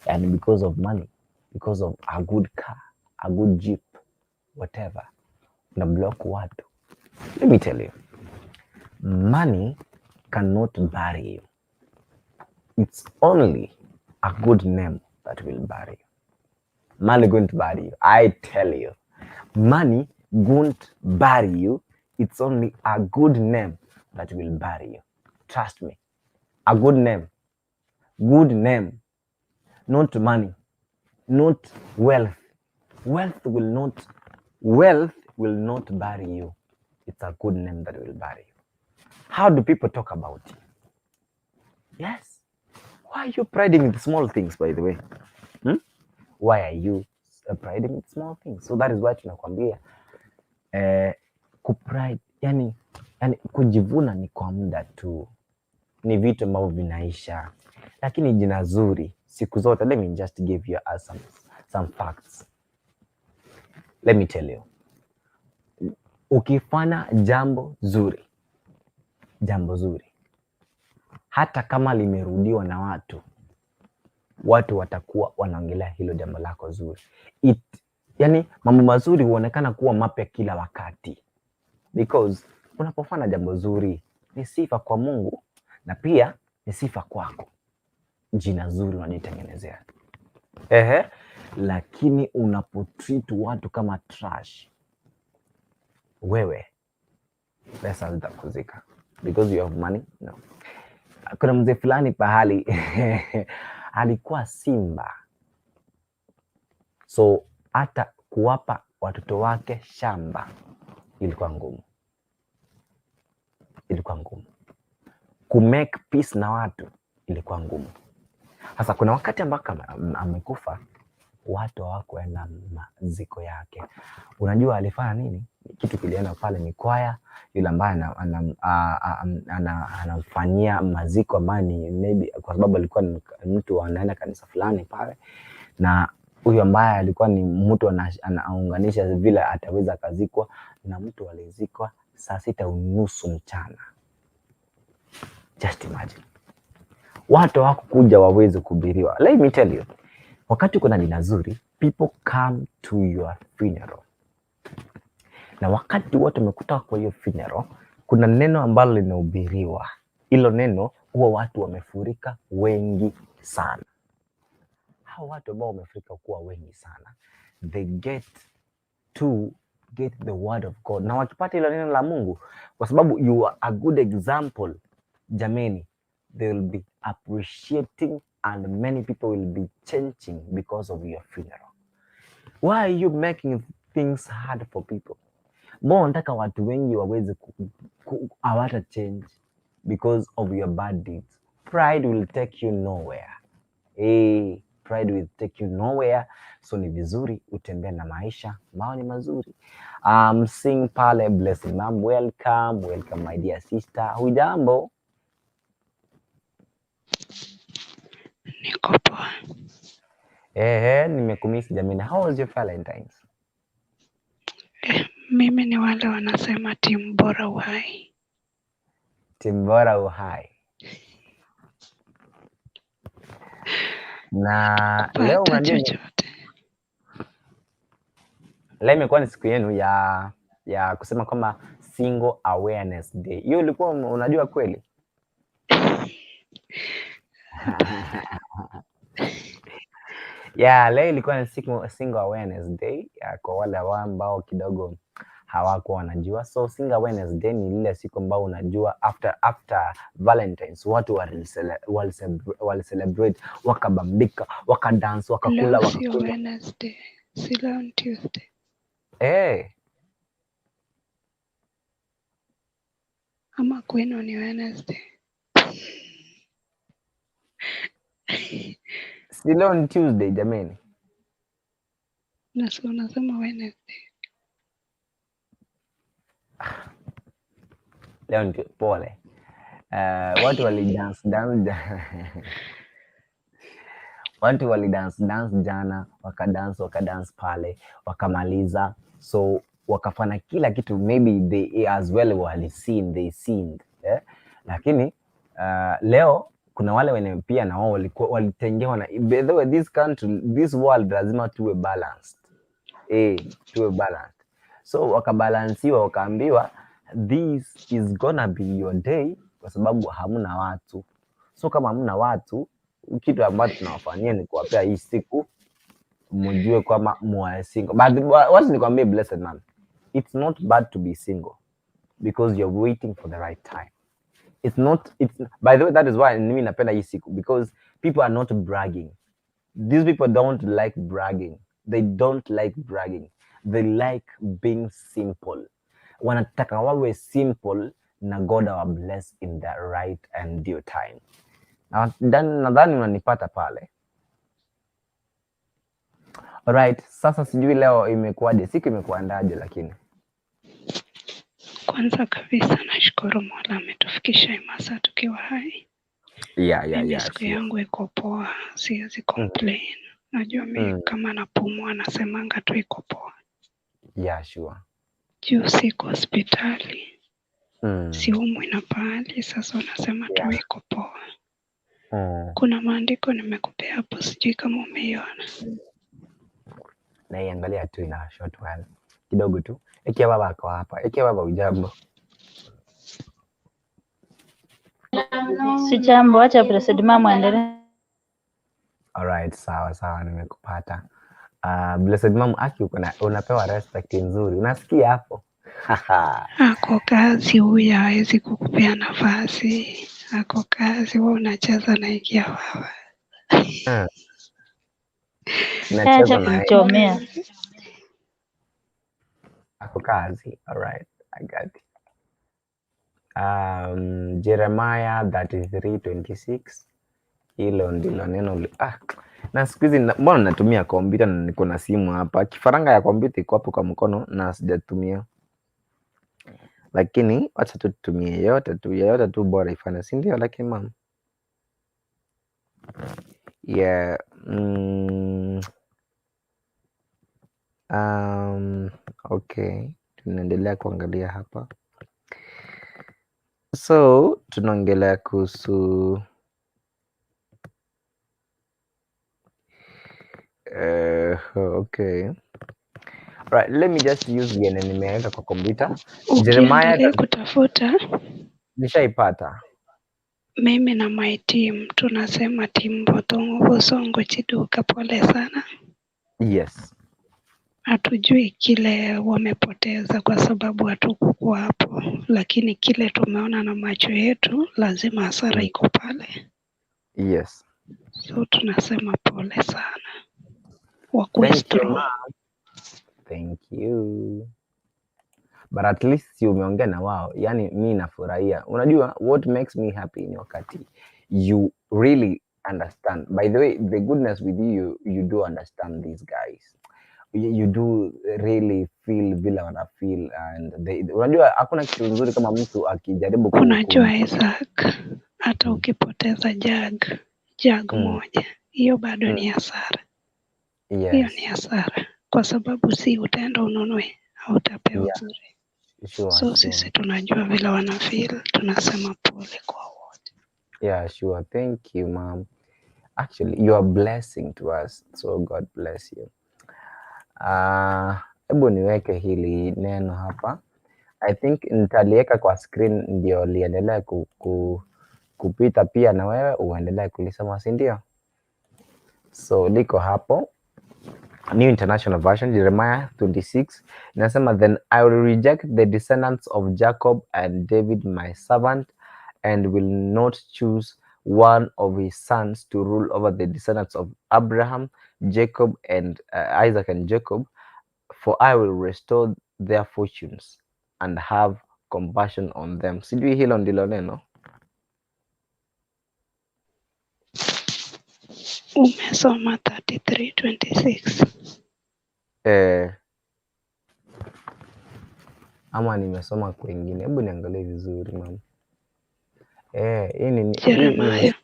yani because of money, because of a good car, a good jeep, whatever, una block watu. Let me tell you, money cannot bury you. It's only a good name that will bury you. Money going to bury you. I tell you, money won't bury you. It's only a good name that will bury you. Trust me. A good name, not money, not wealth. Wealth will not bury you. It's a good name that will bury you. How do people talk about you? Yes. Why are you priding with small things, by the way? Hmm? Why are you priding with small things? So that is why tunakwambia kupride, yani kujivuna ni kwa muda tu, ni vitu ambavyo vinaisha, lakini jina zuri siku zote. Let me just give you some facts. Let me tell you, ukifanya jambo zuri, jambo zuri, hata kama limerudiwa na watu, watu watakuwa wanaongelea hilo jambo lako zuri. Yani mambo mazuri huonekana kuwa mapya kila wakati, because unapofanya jambo zuri ni sifa kwa Mungu na pia ni sifa kwako, jina zuri unajitengenezea. Ehe, lakini unapotreat watu kama trash, wewe pesa zitakuzika because you have money. No. Kuna mzee fulani pahali alikuwa simba, so hata kuwapa watoto wake shamba ilikuwa ngumu, ilikuwa ngumu. Kumake peace na watu ilikuwa ngumu. Sasa kuna wakati ambako amekufa, watu hawakuenda maziko yake. Unajua alifanya nini? Kitu kilienda pale ni kwaya, yule ambaye anamfanyia maziko ambaye ni maybe kwa sababu alikuwa ni mtu anaenda kanisa fulani pale, na huyu ambaye alikuwa ni mtu anaunganisha vile ataweza akazikwa, na mtu alizikwa saa 6:30 mchana. Just imagine, watu hawakukuja waweze kuhubiriwa. Let me tell you, wakati kuna jina zuri, people come to your funeral, na wakati wote wamekutoka kwa hiyo funeral, kuna neno ambalo linahubiriwa. Hilo neno huwa watu wamefurika wengi sana. Hao watu ambao wamefurika kuwa wengi sana, they get to get the word of God, na wakipata hilo neno la Mungu, kwa sababu you are a good example, jameni, they will be appreciating and many people will be changing because of your funeral. Why are you making things hard for people? Mbona unataka watu wengi waweze hawata change because of your bad deeds? Pride will take you nowhere. Hey, pride will take you nowhere. So ni vizuri utembee na maisha ambao ni mazuri. Sing pale Blessing Mom, welcome, welcome my dear sister. Hujambo? Niko poa. Ehe, nimekumisi jamani. How was your Valentine's? Mimi ni wale wanasema timu bora uhai. Timu bora uhai. Na leo Kupata unajua chochote. Leo imekuwa ni siku yenu ya kusema kwamba Single Awareness Day. Hiyo ulikuwa unajua kweli? Yeah, leo ilikuwa ni single awareness day, yeah, kwa wale ambao kidogo hawakuwa wanajua. So single awareness day ni ile siku ambao unajua after Valentines watu wali celebrate, wakabambika, wakadance, wakakula, Leo sio wakakunywa. Wednesday, si leo ni Tuesday. Eh, Ama kwenu ni Wednesday? Si leo ni Tuesday jameni. Na si unasema Wednesday. Leo ni pole. Watu wali dance dance watu wali dance dance jana, wakadance wakadance pale, wakamaliza, so wakafanya kila kitu, maybe they as well wali seen, they sinned, eh? Lakini leo kuna wale wenye pia na wao walikuwa walitengewa na, by the way, this country, this world lazima tuwe balanced, eh, tuwe balanced. So wakabalansiwa, wakaambiwa this is gonna be your day kwa sababu hamna watu. So kama hamna watu, kitu ambacho tunawafanyia ni kuwapea hii siku mjue kwamba mwa single. But wacha nikwambie, blessed man, it's not bad to be single because you're waiting for the right time. It's not, it's, by the way, that is why mimi napenda hii siku, because people are not bragging. These people don't like bragging. They don't like bragging. They like being simple. Wanataka wawe simple na God awa bless in the right and due time. Nadhani unanipata pale. Alright, sasa sijui leo imekuwaje, siku imekuandaje lakini. Kwanza kabisa nashukuru Mola ametufikisha hii masaa tukiwa hai. Mimi siku yangu iko poa, siwezi complain. Najua mi kama napumua nasemanga tu iko poa. Yeah, sure. Juu siko hospitali, siumwi na pahali, sasa unasema tu iko poa. Kuna maandiko nimekupea hapo, sijui kama umeiona. Naiangalia tu ina short while kidogo tu. Ekia baba ako hapa. Ekia baba ujambo. Si jambo, acha Blessed Mama aendelee. Alright, sawa sawa, nimekupata. Blessed Mom, aki uko na unapewa respect nzuri. Unasikia hapo? Ako kazi huyu, hawezi kukupea nafasi. Ako kazi, wewe unacheza na Ekia baba. Nacheza Acha na yeye. kumchomea. Ako kazi. Alright, I got it. Jeremiah 33:26. Hilo ndilo neno na siku hizi mbona natumia kompyuta na niko na simu hapa. Kifaranga ya kompyuta iko hapo kwa mkono na sijatumia. Lakini wacha tu tutumie yote tu, yote tu bora ifanye, si ndio? Lakini mama. Yeah. Okay. Tunaendelea kuangalia hapa. So tunaongelea kuhusu okay. Right, let me just use yenye nimeweka kwa kompyuta. Jeremiah Ukiendelea kutafuta, nishaipata. Mimi na my team tunasema team Botongo Bosongo Chiduka, pole sana. Yes. Hatujui kile wamepoteza kwa sababu hatukukuwa hapo, lakini kile tumeona na macho yetu, lazima hasara iko pale. Yes. So tunasema pole sana. Wakuwe Thank you, strong. ma'am. Thank you. But at least si umeongea na wao. Yani mi nafurahia. Unajua what makes me happy ni wakati you really understand. By the way, the goodness with you, you do understand these guys. You do really feel vile wana feel and they, unajua hakuna kitu nzuri kama mtu akijaribu Unajua Isaac, hata ukipoteza jag moja, hiyo bado ni hasara. Hiyo ni hasara kwa sababu si utaenda ununue au utapewa bure. So sisi tunajua vile wana feel, tunasema pole kwa wote. Yeah, sure. Thank you, ma'am. Actually, you are a blessing to us. So God bless you. Hebu niweke hili neno hapa. I think nitaliweka kwa screen ndio liendelee kupita pia na wewe uendelee kulisoma, si ndio? So liko hapo New International Version, Jeremiah 26 inasema, then I will reject the descendants of Jacob and David my servant, and will not choose one of his sons to rule over the descendants of Abraham, Jacob and Isaac and Jacob, for I will restore their fortunes and have compassion on them. Sijui hilo ndilo neno. Umesoma 33:26. Ama nimesoma kwingine. Hebu niangalie vizuri mama. Hii ni Jeremiah.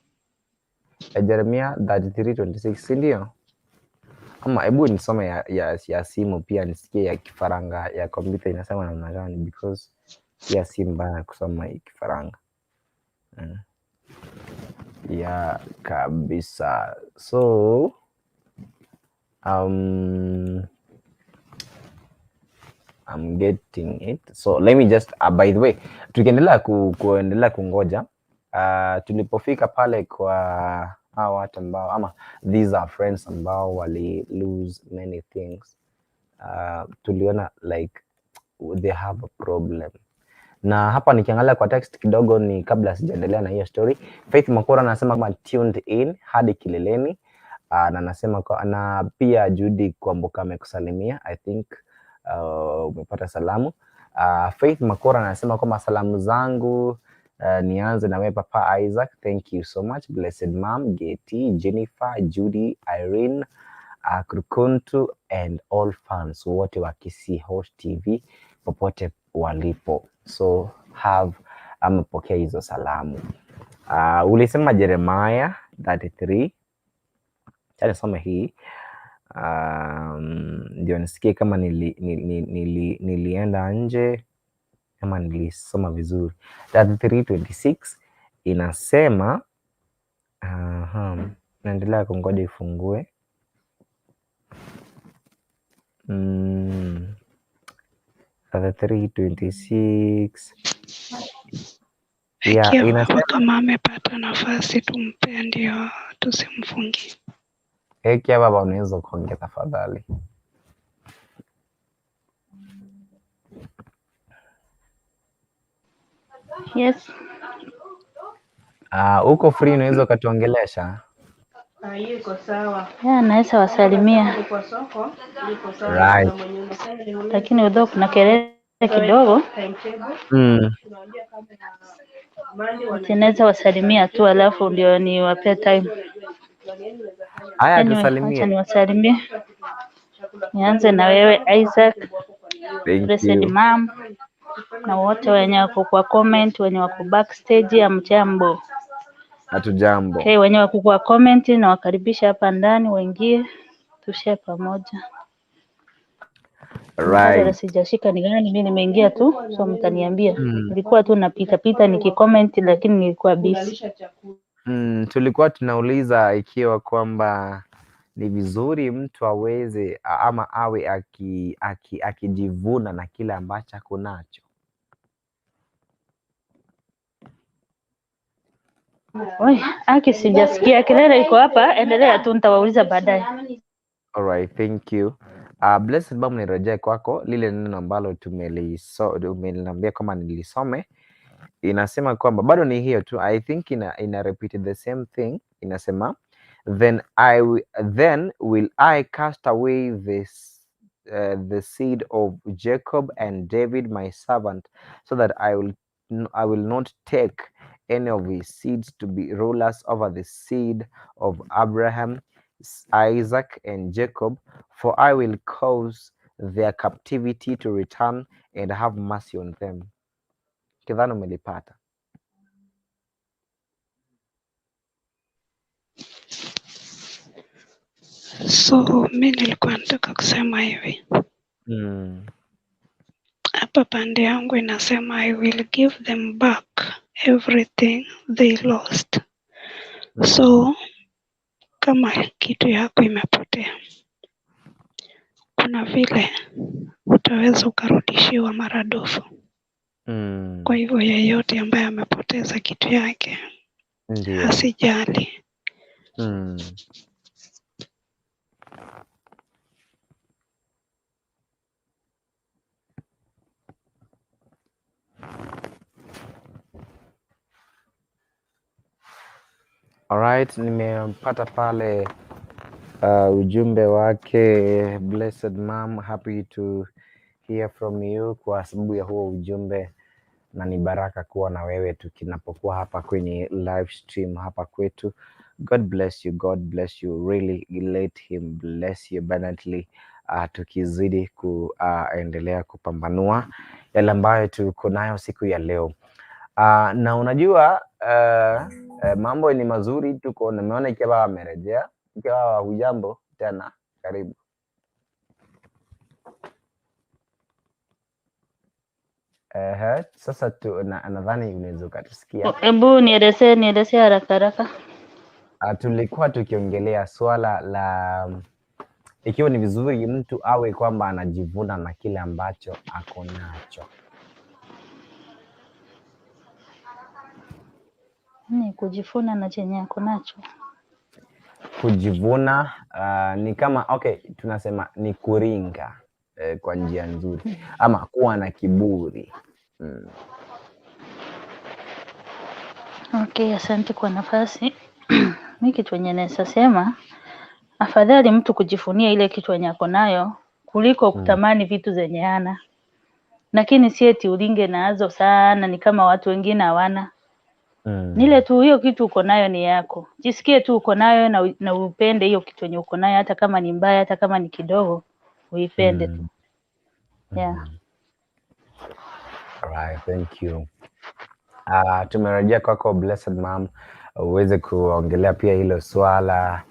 Jeremia 33:26, si ndio? Ama hebu nisome ya simu pia nisikie ya kifaranga ya kompyuta inasema namna gani, because pia si mbaya kusoma hii kifaranga. Ya kabisa. So I'm getting it. So let me just by the way, tukiendelea kuendelea kungoja tulipofika pale kwa hawa watu ambao ama these are friends ambao wali lose many things, tuliona like they have a problem. Na hapa nikiangalia kwa text kidogo, ni kabla sijaendelea na hiyo story, Faith Makora anasema kama tuned in hadi kileleni, na anasema na pia Judy Kwamboka amekusalimia, I think umepata salamu. Faith Makora anasema kwamba salamu zangu nianze na wewe Papa Isaac, thank you so much. Blessed Mom, Getty, Jennifer, Judy, Irene, Krukuntu and all fans wote wa Kisii Host TV popote walipo. So have amepokea hizo salamu. Ulisema Jeremiah 33. Acha nisome hii ndio nisikie kama nilienda nje kama nilisoma vizuri. 33:26 inasema, naendelea kungoja ifungue. 33:26. Yeah, Ikiwa inasema kama amepata nafasi tumpe, ndio tusimfungie. Ekia baba, unaweza kuongea tafadhali. Yes. Uko free, unaweza ukatuongelesha? Yeah, naweza wasalimia. Right. Lakini udho kuna kelele kidogo. Naweza wasalimia tu alafu ndio niwape time. Haya, Anyway, tusalimie. acha niwasalimie. Nianze na wewe Isaac, Thank Blessed you. Mom, na wote wenye wako kwa comment, wenye wako backstage, hamjambo. Hatujambo. Okay, wenye wako kwa comment na wakaribisha hapa ndani waingie tushare pamoja. Right. Sijashika ni gani, mimi nimeingia tu, so mtaniambia. Nilikuwa tu napita pita nikicomment, lakini nilikuwa busy. Tulikuwa tunauliza ikiwa kwamba ni vizuri mtu aweze ama awe akijivuna na kile ambacho ako nacho. Oi, aki sijasikia kelele iko hapa, endelea tu nitawauliza baadaye. Alright, thank you. Blessed Mom, nirejee kwako lile neno ambalo umeniambia kama nilisome. Inasema kwamba bado ni hiyo tu, I think ina repeat the same thing. Inasema then will I cast away this the seed of Jacob and David my servant, so that I will not take any of his seeds to be rulers over the seed of Abraham, Isaac and Jacob, for I will cause their captivity to return and have mercy on them. Kidhani umelipata. So mi nilikuwa nataka kusema hivi. Hapa pande yangu inasema I will give them back everything they lost. So kama kitu yako imepotea, kuna vile utaweza ukarudishiwa maradufu. Kwa hivyo yeyote ambaye amepoteza kitu yake asijali. Alright, nimepata pale ujumbe wake. Blessed Mom, happy to hear from you kwa sababu ya huo ujumbe, na ni baraka kuwa na wewe tukinapokuwa hapa kwenye live stream hapa kwetu. God bless you, God bless you. Really let him bless you abundantly. Tukizidi kuendelea kupambanua yale ambayo tuko nayo siku ya leo. Na unajua mambo ni mazuri, tuko nimeona Ikiwa amerejea. Ikiwa hujambo tena, karibu. Sasa tu, nadhani unaweza ukatusikia. Hebu nielezee haraka haraka. Tulikuwa tukiongelea swala la ikiwa ni vizuri mtu awe kwamba anajivuna na kile ambacho ako nacho. Ni kujivuna na chenye ako nacho. Kujivuna ni kama okay, tunasema ni kuringa kwa njia nzuri ama kuwa na kiburi. Okay, asante kwa nafasi. Mi kitu yenye naweza sema, afadhali mtu kujifunia ile kitu yenye ako nayo kuliko kutamani vitu zenye hana. Lakini si eti ulinge nazo sana, ni kama watu wengine hawana. Nile tu hiyo kitu uko nayo ni yako. Jisikie tu uko nayo na upende hiyo kitu yenye uko nayo, hata kama ni mbaya, hata kama ni kidogo, uipende tu. Yeah. Right, thank you. Tumerejea kwako Blessed Mom, uweze kuongelea pia hilo swala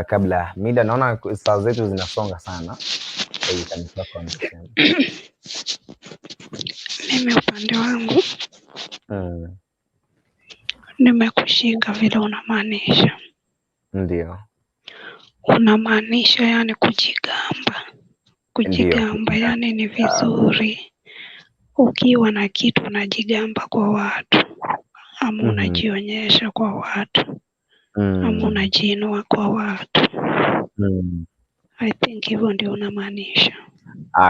kabla mida, naona saa zetu zinasonga sana. So you can talk on the same. Mimi upande wangu nimekushika vile unamaanisha. Ndio. Unamaanisha yani kujigamba. Kujigamba yani ni vizuri ukiwa na kitu unajigamba kwa watu ama unajionyesha kwa watu ama unajiinua kwa watu. I think hivyo ndio unamaanisha.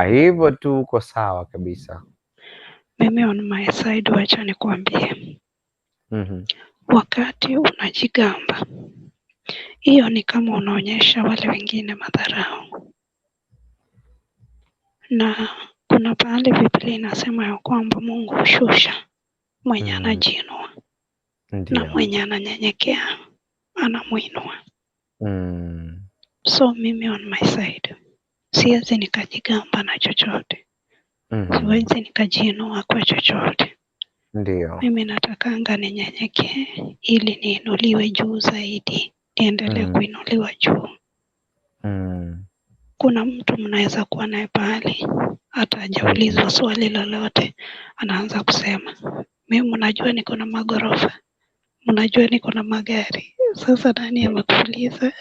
Hivyo tu uko sawa kabisa. Mimi on my side, wacha nikuambie. Wakati unajigamba, hiyo ni kama unaonyesha wale wengine madharau. Na kuna pahali Biblia inasema ya kwamba Mungu hushusha mwenye anajiinua na mwenye ananyenyekea anamuinua. So mimi on my side siwezi nikajigamba na chochote. Siwezi nikajiinua kwa chochote. Ndio. Mimi natakanga ninyenyekee ili niinuliwe juu zaidi, niendelee kuinuliwa juu. Kuna mtu mnaweza kuwa naye pahali hata hajaulizwa swali lolote, anaanza kusema mimi mnajua niko na magorofa, mnajua niko na magari. Sasa nani amekuuliza?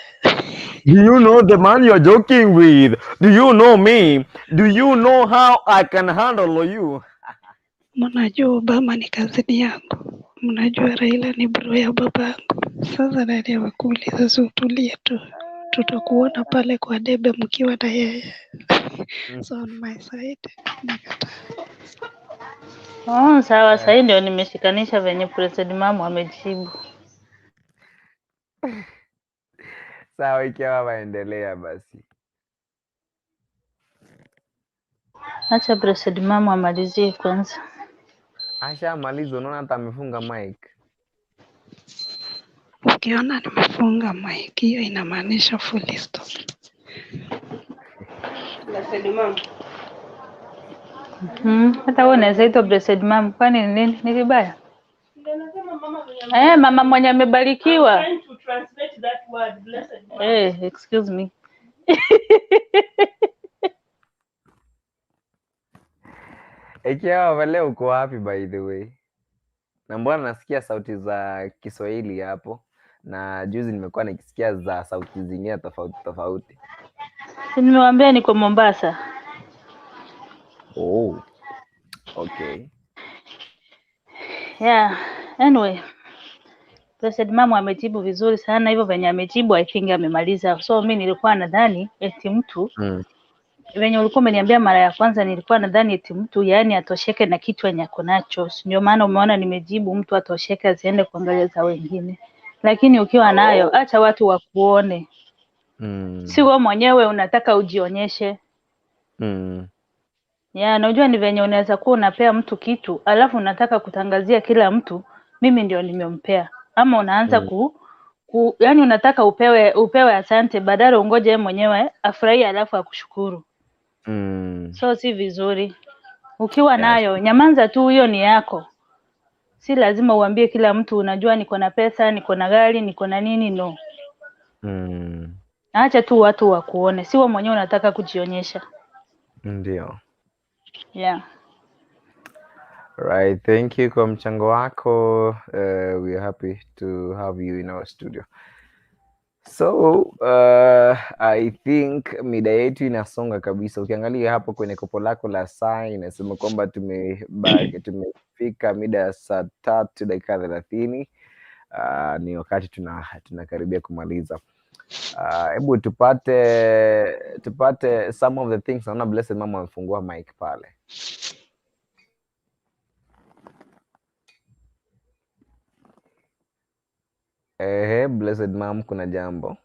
Do you know the man you're joking with? Do you know me? Do you know how I can handle you? Mnajua Obama ni kazini yangu, mnajua Raila ni bro ya babangu. Sasa nani amekuuliza? Si utulie tu, tutakuona pale kwa debe mkiwa na yeye. So on my side nakataa. Oh, sawa, sasa ndio nimeshikanisha venye President Mamu amejibu. Sawa, ikiwa waendelea basi. Acha President Mamu amalizie kwanza. Ashamaliza, unaona hata amefunga mic. Ukiona nimefunga mic, hiyo inamaanisha full stop. Blessed Mom. Hata wewe unaweza itwa Blessed Mom, kwani ni nini? Ni vibaya? Mama mwenye amebarikiwa. I'm trying to translate that word, blessed mom. Excuse me. Ikiwa leo uko wapi by the way? Na mbona nasikia sauti za Kiswahili hapo? Na juzi nimekuwa nikisikia za sauti zingine tofauti tofauti. Nimewaambia niko Mombasa. Oh, okay. Yeah, anyway. Blessed Mama amejibu vizuri sana hivyo venye amejibu, I think amemaliza. So mi nilikuwa nadhani eti mtu venye ulikuwa umeniambia mara ya kwanza, nilikuwa nadhani eti mtu yani atosheke na kitu yenye ako nacho. Ndio maana umeona nimejibu mtu atosheke asiende kuangalia za wengine. Lakini ukiwa nayo, acha watu wakuone. Si wewe mwenyewe unataka ujionyeshe. Ya, unajua ni venye unaweza kuwa unapea mtu kitu, alafu unataka kutangazia kila mtu, mimi ndio nimempea. Ama unaanza yani unataka upewe asante, badala ungoje yeye mwenyewe afurahie alafu akushukuru. So si vizuri. Ukiwa nayo, nyamanza tu, hiyo ni yako. Si lazima uambie kila mtu unajua niko na pesa, niko na gari, niko na nini, no. Acha tu watu wakuone, si wewe mwenyewe unataka kujionyesha. Ndio. Yeah. Right, thank you kwa mchango wako. We are happy to have you in our studio. So, I think mida yetu inasonga kabisa. Ukiangalia hapo kwenye kopo lako la saa inasema kwamba tumefika mida ya saa 3:30. Ni wakati tunakaribia kumaliza. Hebu tupate some of the things. Naona Blessed Mama amefungua mic pale. Ehe, Blessed Mom, kuna jambo?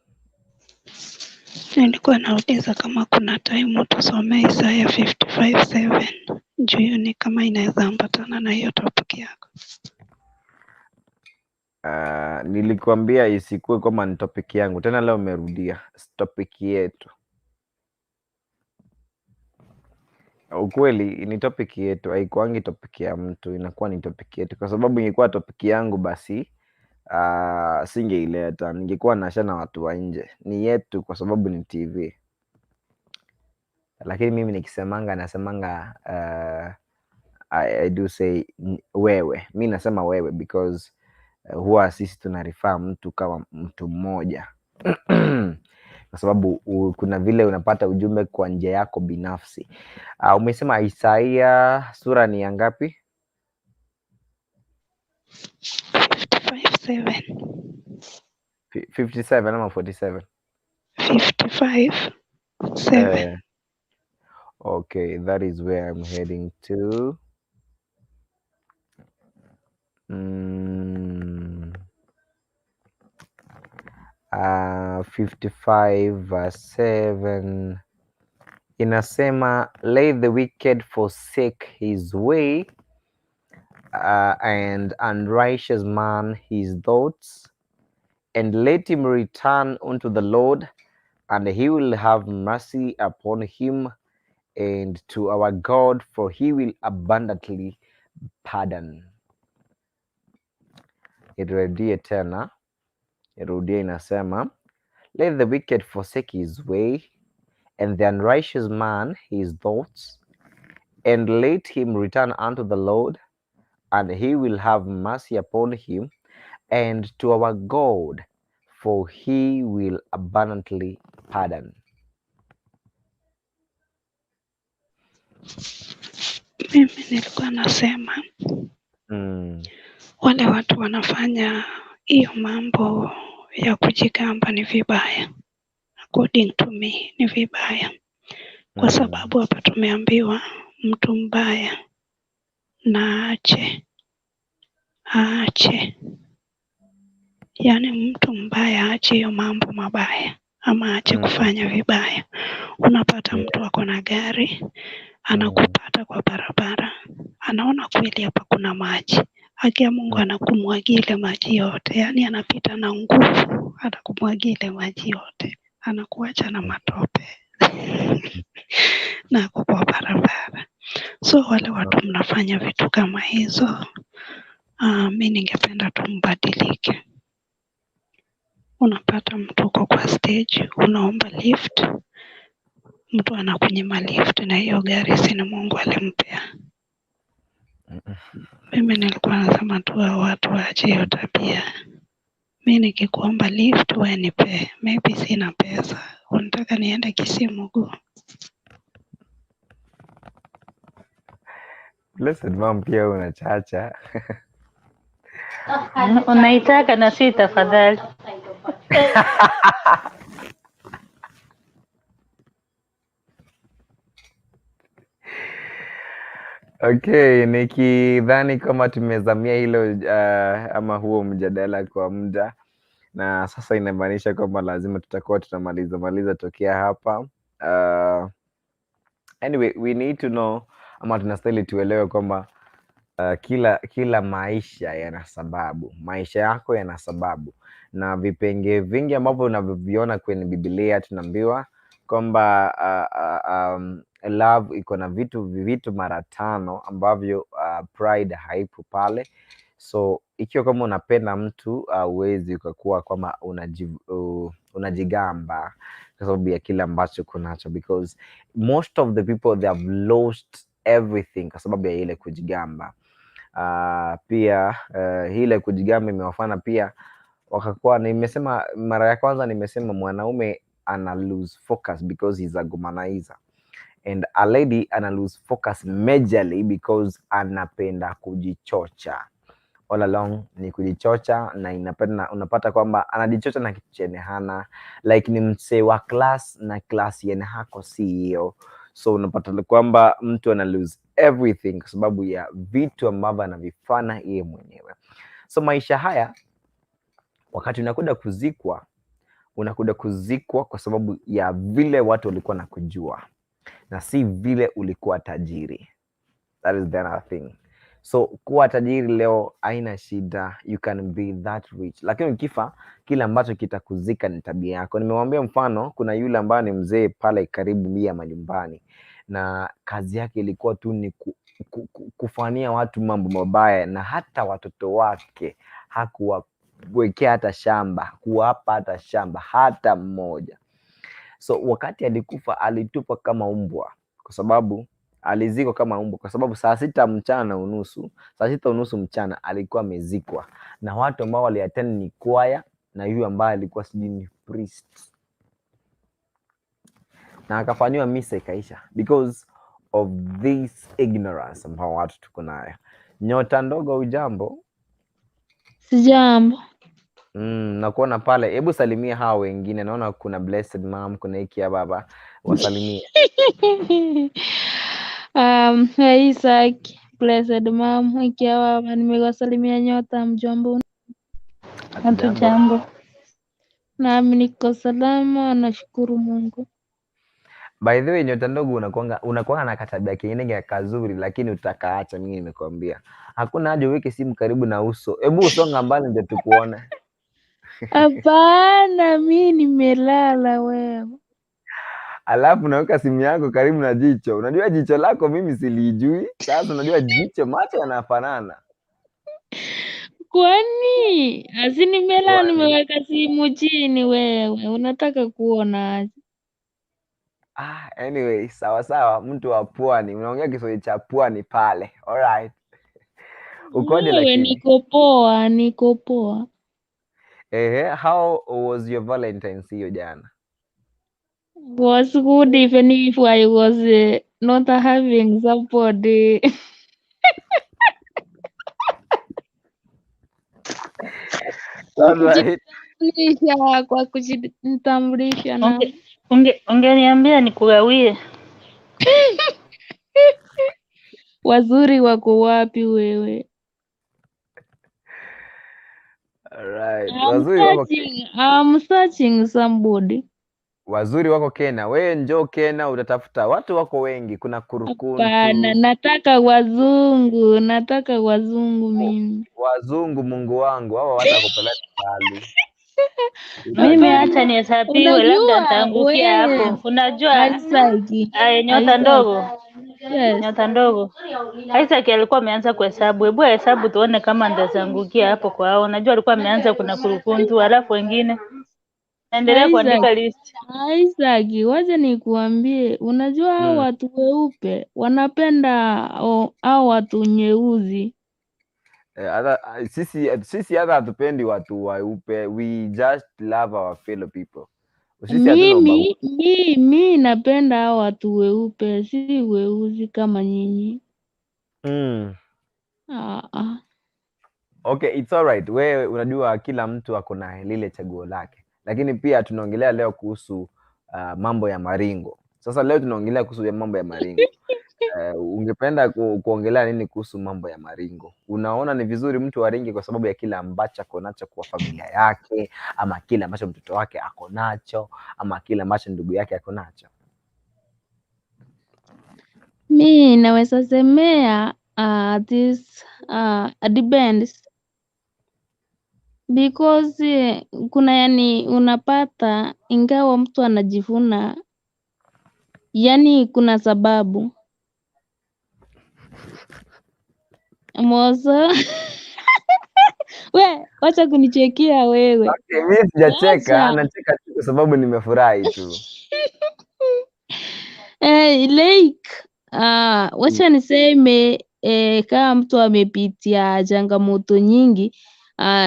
Nilikuwa nauliza kama kuna time utusomee Isaya 55:7 juu hiyo ni kama inaweza ambatana na hiyo topic yako. Nilikuambia isikuwe kama ni topic yangu tena, leo umerudia topic yetu. Ukweli ni topic yetu, haikuangi topic ya mtu, inakuwa ni topic yetu, kwa sababu ingekuwa topic yangu basi singeileta, ningekuwa nasha na watu wa nje. Ni yetu kwa sababu ni TV. Lakini mimi nikisemanga nasemanga, I do say wewe. Mi nasema wewe because huwa sisi tunarifaa mtu kama mtu mmoja. Kwa sababu kuna vile unapata ujumbe kwa njia yako binafsi. Umesema Isaia sura ni ya ngapi? 55:7. 57 ama 47? 55:7. Okay, that is where I'm heading to. 55 verse 7 inasema, let the wicked forsake his way, and unrighteous man his thoughts, and let him return unto the Lord, and he will have mercy upon him, and to our God, for he will abundantly pardon. Irudie tena, irudie inasema, let the wicked forsake his way, and the unrighteous man his thoughts, and let him return unto the Lord, and he will have mercy upon him, and to our God, for he will abundantly pardon. Mimi nilikuwa nasema wale watu wanafanya hiyo mambo ya kujigamba ni vibaya. According to me ni vibaya. Kwa sababu hapa tumeambiwa mtu mbaya na aache. Aache. Yaani mtu mbaya aache hiyo mambo mabaya ama aache kufanya vibaya. Unapata mtu ako na gari, anakupata kwa barabara, anaona kweli hapa kuna maji. Haki ya Mungu anakumwagia ile maji yote. Yaani anapita na nguvu, anakumwagia ile maji yote. Anakuacha na matope. Na ako kwa barabara. So wale watu mnafanya vitu kama hizo, mi ningependa tu mbadilike. Unapata mtu uko kwa stage, unaomba lift, mtu anakunyima lift na hiyo gari si ni Mungu alimpea. Mimi nilikuwa nasema tu hao watu waache hiyo tabia. Mi nikikuomba lift we nipe, maybe sina pesa, unataka niende Kisii mguu. Blessed Mom, pia unachacha. Unaitaka na si tafadhali. Okay, nikidhani kama tumezamia hilo ama huo mjadala kwa muda. Na sasa inamaanisha kwamba lazima tutakuwa tunamaliza maliza tokea hapa. Anyway, we need to know ama tunastahili tuelewe kwamba kila maisha yana sababu. Maisha yako yana sababu, na vipengee vingi ambavyo unavyoviona kwenye Biblia tunaambiwa kwamba love iko na vitu mara 5 ambavyo pride haipo pale. So ikiwa kama unapenda mtu huwezi ukakuwa kwamba unajigamba kwa sababu ya kile ambacho kunacho, because most of the people they have lost everything kwa sababu ya ile kujigamba. Pia ile kujigamba imewafanya pia wakakuwa, nimesema mara ya kwanza, nimesema mwanaume ana lose focus because he's a womanizer, and a lady ana lose focus majorly because anapenda kujichocha. All along ni kujichocha, na unapata kwamba anajichocha na kitu chenye hana, like ni msee wa class na class yenye hako si hiyo. So unapata kwamba mtu ana lose everything kwa sababu ya vitu ambavyo anavifanya yeye mwenyewe. So maisha haya, wakati unakuja kuzikwa, unakuja kuzikwa kwa sababu ya vile watu walikuwa na kujua na si vile ulikuwa tajiri. That is the other thing. So kuwa tajiri leo haina shida, you can be that rich, lakini ukifa kile ambacho kitakuzika ni tabia yako. Nimewambia mfano, kuna yule ambaye ni mzee pale karibu mia majumbani, na kazi yake ilikuwa tu ni kufanyia watu mambo mabaya, na hata watoto wake hakuwawekea hata shamba, kuwapa hata shamba hata mmoja. So wakati alikufa alitupwa kama umbwa, kwa sababu alizikwa kama umbwa, kwa sababu 6:30 mchana unusu, 6:30 mchana alikuwa amezikwa, na watu ambao waliattend ni kwaya na yule ambaye alikuwa sijui ni priest, na akafanyiwa misa ikaisha because of this ignorance ambao watu tuko nayo. Nyota ndogo, ujambo? Sijambo. Nakuona pale, hebu salimia hawa wengine. Naona kuna Blessed Mom, kuna hiki ya baba, wasalimie. Hey Isaac, Blessed Mom, ikiwa baba, nimewasalimia nyota, mjambo? Hatujambo. Nami niko salama, nashukuru Mungu. By the way, nyota ndogo, unakuanga na katabia kingine kazuri, lakini utakaacha. Mimi nimekuambia hakuna haja uweke simu karibu na uso. Hebu usonga mbali ndio tukuone. Hapana, mi nimelala wewe. Alafu unaweka simu yako karibu na jicho. Unajua jicho lako mimi silijui. Sasa unajua jicho, macho yanafanana. Kwani asi nimelala, Kwani? nimeweka simu chini. Wewe unataka kuona aje? Anyway, sawa sawa, mtu wa pwani, unaongea Kiswahili cha pwani pale. Alright. Ukoje Wewe lakini? niko poa, niko poa. Ehe, how was your Valentine's hiyo jana? Was good even if I was not having somebody. Alright. Kujitambulisha kwa kujitambulisha na Ungeniambia nikugawie. Wazuri wako wapi wewe? Alright. I'm Wazuri wako searching, I'm searching somebody. Wazuri wako Kenya. Wewe njoo Kenya utatafuta. Watu wako wengi, kuna Hapana, kurukuntu. nataka wazungu, nataka wazungu mimi. Wazungu, Mungu wangu, hao hawatakupeleka mbali. Mimi Hapana. acha nihesabiwe, labda Unajua nitaangukia wewe hapo. Unajua Isaac, nyota Isaac. ndogo. Yes. Nyota ndogo. Isaac alikuwa ameanza kuhesabu. Hebu hesabu tuone kama nitaangukia hapo kwa hao. Unajua alikuwa ameanza kuna kurukuntu, alafu wengine naendelea kuandika Isaac, list. Isaac, wacha nikuambie, unajua hao watu weupe wanapenda hao watu nyeusi. Sisi hata hatupendi watu weupe, we just love our fellow people. Sisi hatuna ubaguzi. Mimi napenda hao watu weupe, si weusi kama nyinyi. Okay, it's all right. Wewe unajua kila mtu ako na lile chaguo lake. Lakini pia tunaongelea leo kuhusu mambo ya maringo. Sasa leo tunaongelea kuhusu ya mambo ya maringo. Ungependa kuongelea nini kuhusu mambo ya maringo? Unaona ni vizuri mtu aringe kwa sababu ya kile ambacho ako nacho kwa familia yake, ama kile ambacho mtoto wake ako nacho, ama kile ambacho ndugu yake ako nacho? Mi naweza semea this depends because kuna yani unapata ingawa mtu anajivuna, yani kuna sababu Moza. We, wacha kunichekia wewe. Okay, mimi sijacheka, Wacha. nacheka tu kwa sababu nimefurahi tu. Like wacha niseme kama mtu amepitia changamoto nyingi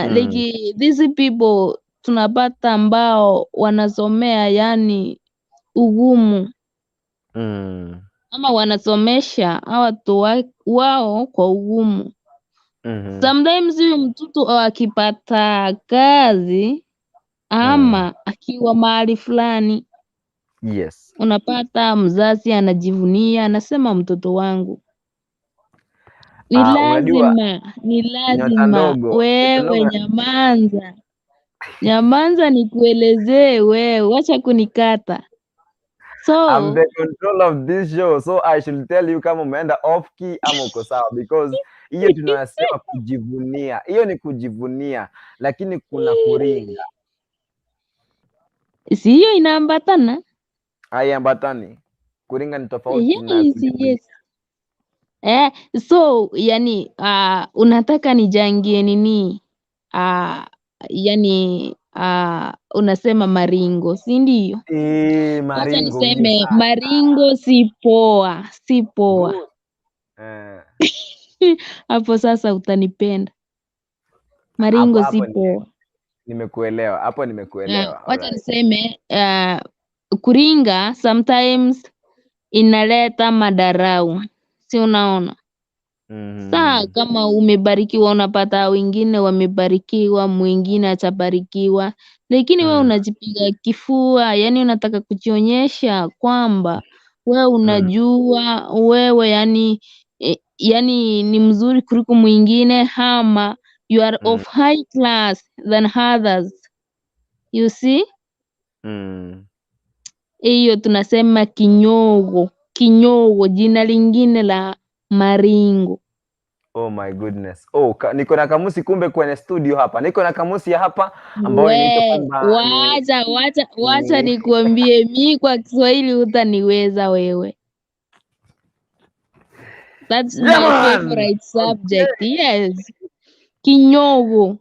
like these people tunapata ambao wanasomea yani ugumu ama wanasomesha watu wao kwa ugumu. Sometimes huyu mtoto akipata kazi ama akiwa mahali fulani, Yes. unapata mzazi anajivunia, anasema mtoto wangu. Ni Unajua lazima, ni nyota lazima ndogo, nyota wewe ndogo nyamanza. Nyamanza nikuelezee wewe, wacha kunikata. So I'm the control of this show, so I should tell you kama umeenda off key ama uko sawa, because hiyo tunasema kujivunia, hiyo ni kujivunia, lakini kuna kuringa. Si hiyo inaambatana? Haiambatani. Kuringa ni tofauti na Yes, kujivunia. yes. So yani unataka nijangie nini? Yani unasema maringo, si ndio? Wacha Maringo hiyo niseme sasa. maringo si poa, si poa. Good. Hapo sasa utanipenda. Maringo Hapo si hapo poa. nimekuelewa. Hapo nimekuelewa. Wacha Alright. niseme kuringa sometimes inaleta madarau, si unaona? Saa kama umebarikiwa unapata wengine wamebarikiwa, mwingine atabarikiwa, lakini wewe unajipiga kifua, yani unataka kujionyesha kwamba wewe unajua wewe yani, yani ni mzuri kuliko mwingine, ama you are of high class than others. You see? Hiyo tunasema kinyogo, kinyogo jina lingine la maringo. Oh my goodness. Oh, niko na kamusi kumbe kwenye studio hapa. Niko na kamusi ya hapa ambayo inaitwa kwamba Wacha, wacha, wacha nikuambie, mi kwa Kiswahili hutaniweza wewe. That's my favorite subject. Okay. Yes. Kinyogo.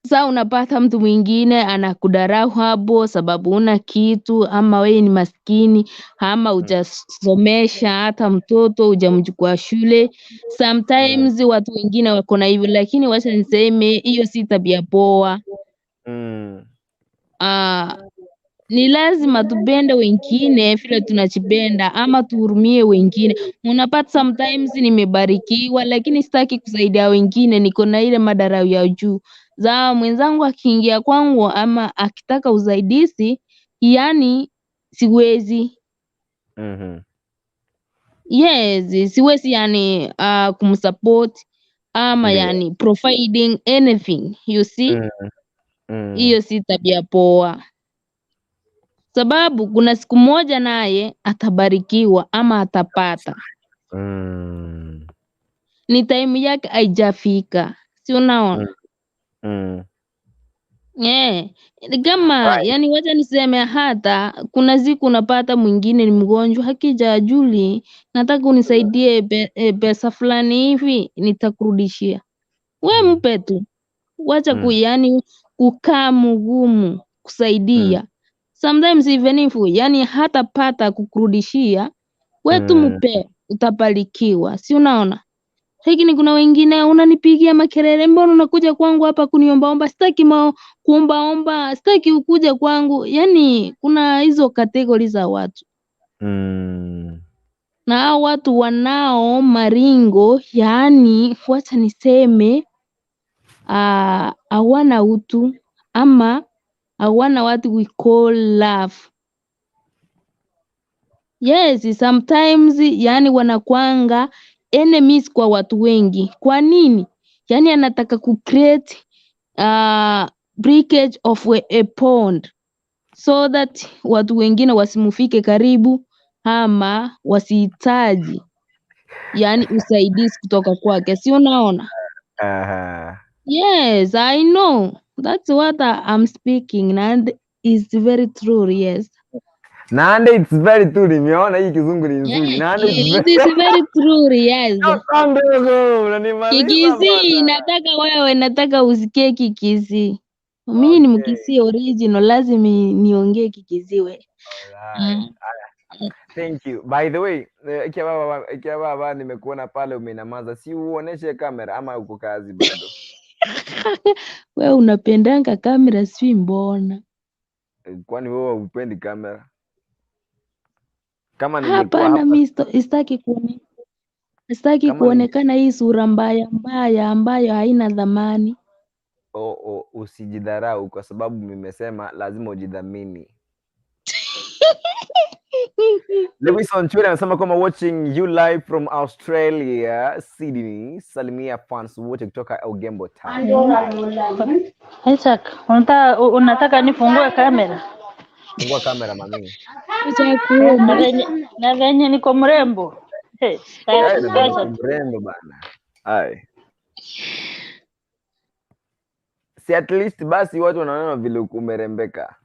Sasa unapata mtu mwingine anakudarau hapo sababu una kitu, ama wewe ni maskini, ama hujasomesha hata mtoto, hujamchukua shule. Sometimes watu wengine wako na hivyo, lakini wacha niseme hiyo si tabia poa. Ni lazima tupende wengine vile tunajipenda, ama tuhurumie wengine. Unapata sometimes nimebarikiwa, lakini sitaki kusaidia wengine, niko na ile madarau ya juu. Za mwenzangu akiingia kwangu ama akitaka usaidizi, yani siwezi. Yes, siwezi yani kumsupport ama yani providing anything, you see? Hiyo si tabia poa. Sababu kuna siku moja naye atabarikiwa ama atapata. Ni time yake haijafika. Si unaona? Kama yani wacha niseme hata kuna siku unapata mwingine ni mgonjwa, hakija Juli, nataka unisaidie pesa fulani hivi nitakurudishia. We mpe tu. Wacha yani kukaa mgumu kusaidia. Sometimes even if yani hatapata kukurudishia, we tu mpe, utabarikiwa. Si unaona? Lakini kuna wengine unanipigia makelele, mbona unakuja kwangu hapa kuniombaomba? Sitaki kuombaomba, sitaki ukuja kwangu. Yani kuna hizo kategori za watu. Na hao watu wanao maringo, yani wacha niseme hawana utu ama hawana what we call love. Yes, sometimes yani wanakwanga enemies kwa watu wengi. Kwa nini? Yani anataka ku create breakage of a pond so that watu wengine wasimufike karibu ama wasihitaji yani usaidizi kutoka kwake, si unaona? Aha. Yes, I know. That's what I'm speaking and it's very true, yes. Nande it's very true. Nimeona hii kizungu ni nzuri. Nande it's It very is very true, yes. Toka ndogo, unanimaliza Kikisii, bwana. nataka wewe, nataka usikie Kikisii. Mimi ni Okay. Mkisii original, lazima niongee Kikisii we. Alright. Mm. Thank you. By the way, ikia baba nimekuona pale umenamaza. Si uoneshe kamera ama uko kazi bado? Wewe unapendanga kamera sijui mbona. Kwani wewe hupendi kamera? Kama ningekuwa Hapana, hapa mi sitaki sitaki kama ninge kuonekana hii sura mbaya mbaya ambayo haina dhamani. Usijidharau kwa sababu nimesema lazima ujidhamini. Lewis Onchuri anasema kwamba watching you live from Australia, Sydney. Salimia fans wote kutoka Ogembo Town. Isaac, unataka nifungue kamera? Fungua kamera mami. Acha Na kuuma. venye niko mrembo. Hey, Eh, na venye acha uko mrembo bana. Ai. Si at least basi watu wanaona vile umerembeka.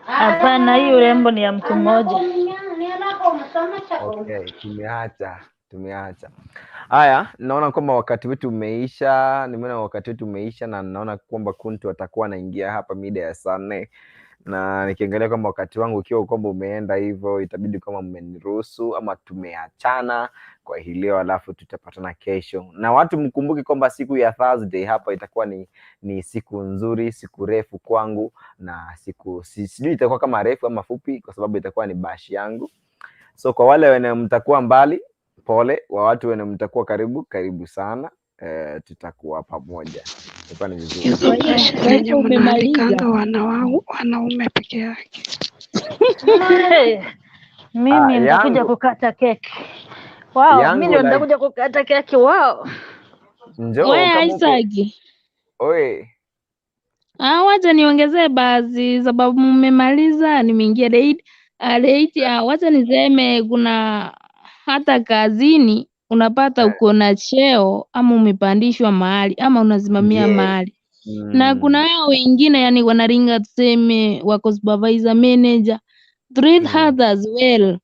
Hapana, hii urembo ni ya mtu mmoja. Okay, tumeacha. Haya, naona kwamba wakati wetu umeisha. Nimeona wakati wetu umeisha na naona kwamba Kuntu atakuwa anaingia hapa mida ya saa 4, na nikiangalia kwamba wakati wangu ukiwa kwamba umeenda hivyo, itabidi kama mmeniruhusu ama tumeachana kwa hii leo, alafu tutapatana kesho. Na watu mkumbuke kwamba siku ya Thursday hapa itakuwa ni siku nzuri, siku refu kwangu, na siku sijui itakuwa kama refu ama fupi, kwa sababu itakuwa ni bashi yangu. So kwa wale wenye mtakuwa mbali, pole. Wa watu wenye mtakuwa karibu, karibu sana. Tutakuwa pamoja, itakuwa ni vizuri. Hizo Kwa hiyo bashi kwa zenye hivyo umemaliza. mnaalikanga wanaume peke yake. Hey, mimi nitakuja Yangu kukata keki. Wow, mimi yangu ndio like nitakuja kukata keki. Wow. njoo We kama uko Isaac. oi. Wacha niongezee basi sababu mmemaliza, nimeingia late. Late, wacha niseme kuna hata kazini unapata uko na cheo ama umepandishwa mahali ama unasimamia Yes. mahali, na kuna hao wengine yani wanaringa, tuseme wako supervisor, manager, treat others well.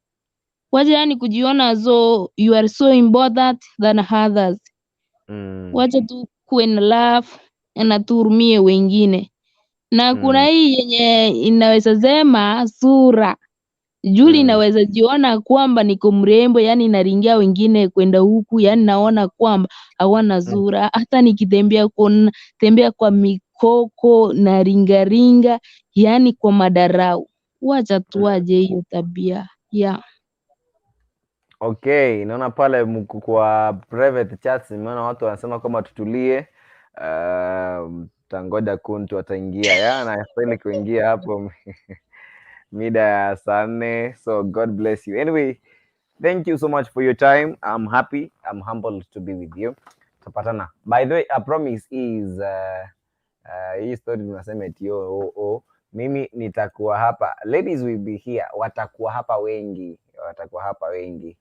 Wacha yani kujiona so you are so important than others. Wacha tu kuwe na love na tuhurumie wengine. Na kuna hii yenye inaweza sema sura Juli inaweza jiona kwamba niko mrembo, yani inaringia wengine kwenda huku, yani naona kwamba hawana sura. Hata nikitembea tembea kwa mikoko na ringaringa, yani kwa madarau. Wacha tuaje hiyo tabia yeah. Okay, naona pale mko kwa private chats, nimeona watu wanasema kwamba tutulie. Tangoja Kuntu ataingia, ya na astahili kuingia hapo mida ya saa 4. So God bless you. Anyway, thank you so much for your time. I'm happy. I'm humbled to be with you. Tutapatana. By the way, a promise is hii story tunasema eti oh, oh. Mimi nitakuwa hapa. Ladies will be here. Watakuwa hapa wengi. Watakuwa hapa wengi.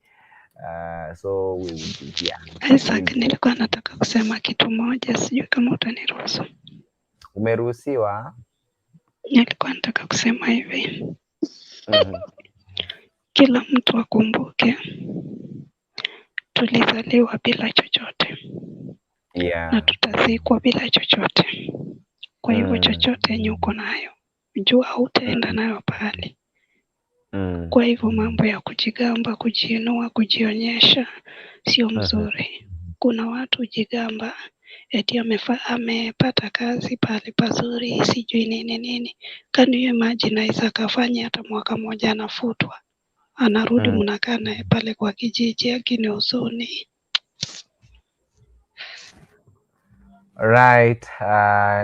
So we will be here. Isaac, nilikuwa nataka kusema kitu moja, sijui kama utaniruhusu. Umeruhusiwa. Nilikuwa nataka kusema hivi, kila mtu akumbuke tulizaliwa bila chochote na tutazikwa bila chochote. Kwa hivyo chochote yenye uko nayo jua hautaenda nayo pahali. Kwa hivyo mambo ya kujigamba, kujiinua, kujionyesha sio mzuri. Kuna watu hujigamba eti amepata kazi pahali pazuri, sijui nini nini. Can you imagine Isaac afanye hata mwaka mmoja anafutwa, anarudi mnakaa naye pale kwa kijiji, lakini huzuni. Right.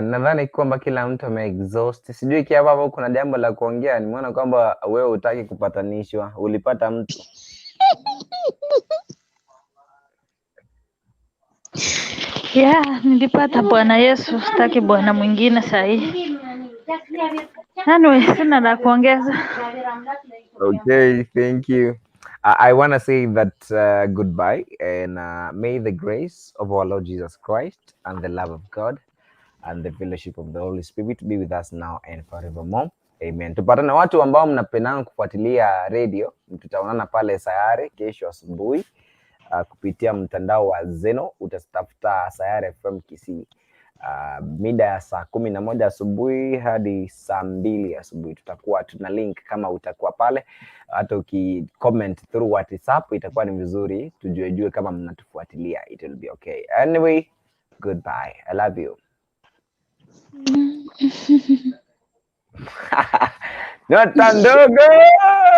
Nadhani kwamba kila mtu ameexhaust. Sijui kia hapo kuna jambo la kuongea. Nimeona kwamba wewe hutaki kupatanishwa, ulipata mtu. Yeah, nilipata Bwana Yesu, sitaki bwana mwingine sahii. Anyway, sina la kuongeza. Okay, thank you. I want to say that goodbye and may the grace of our Lord Jesus Christ and the love of God and the fellowship of the Holy Spirit be with us now and forevermore. Amen. Tupatane watu ambao mnapendanga kufuatilia radio, tutaonana pale Sayare kesho asubuhi kupitia mtandao wa Zeno, utatafuta Sayare FM Kisii. Mida ya saa 11 asubuhi hadi saa 2 asubuhi tutakuwa tuna link. Kama utakuwa pale, hata uki comment through WhatsApp itakuwa ni vizuri, tujue kama mnatufuatilia, it will be okay. Anyway, goodbye. I love you. Nyota ndogo.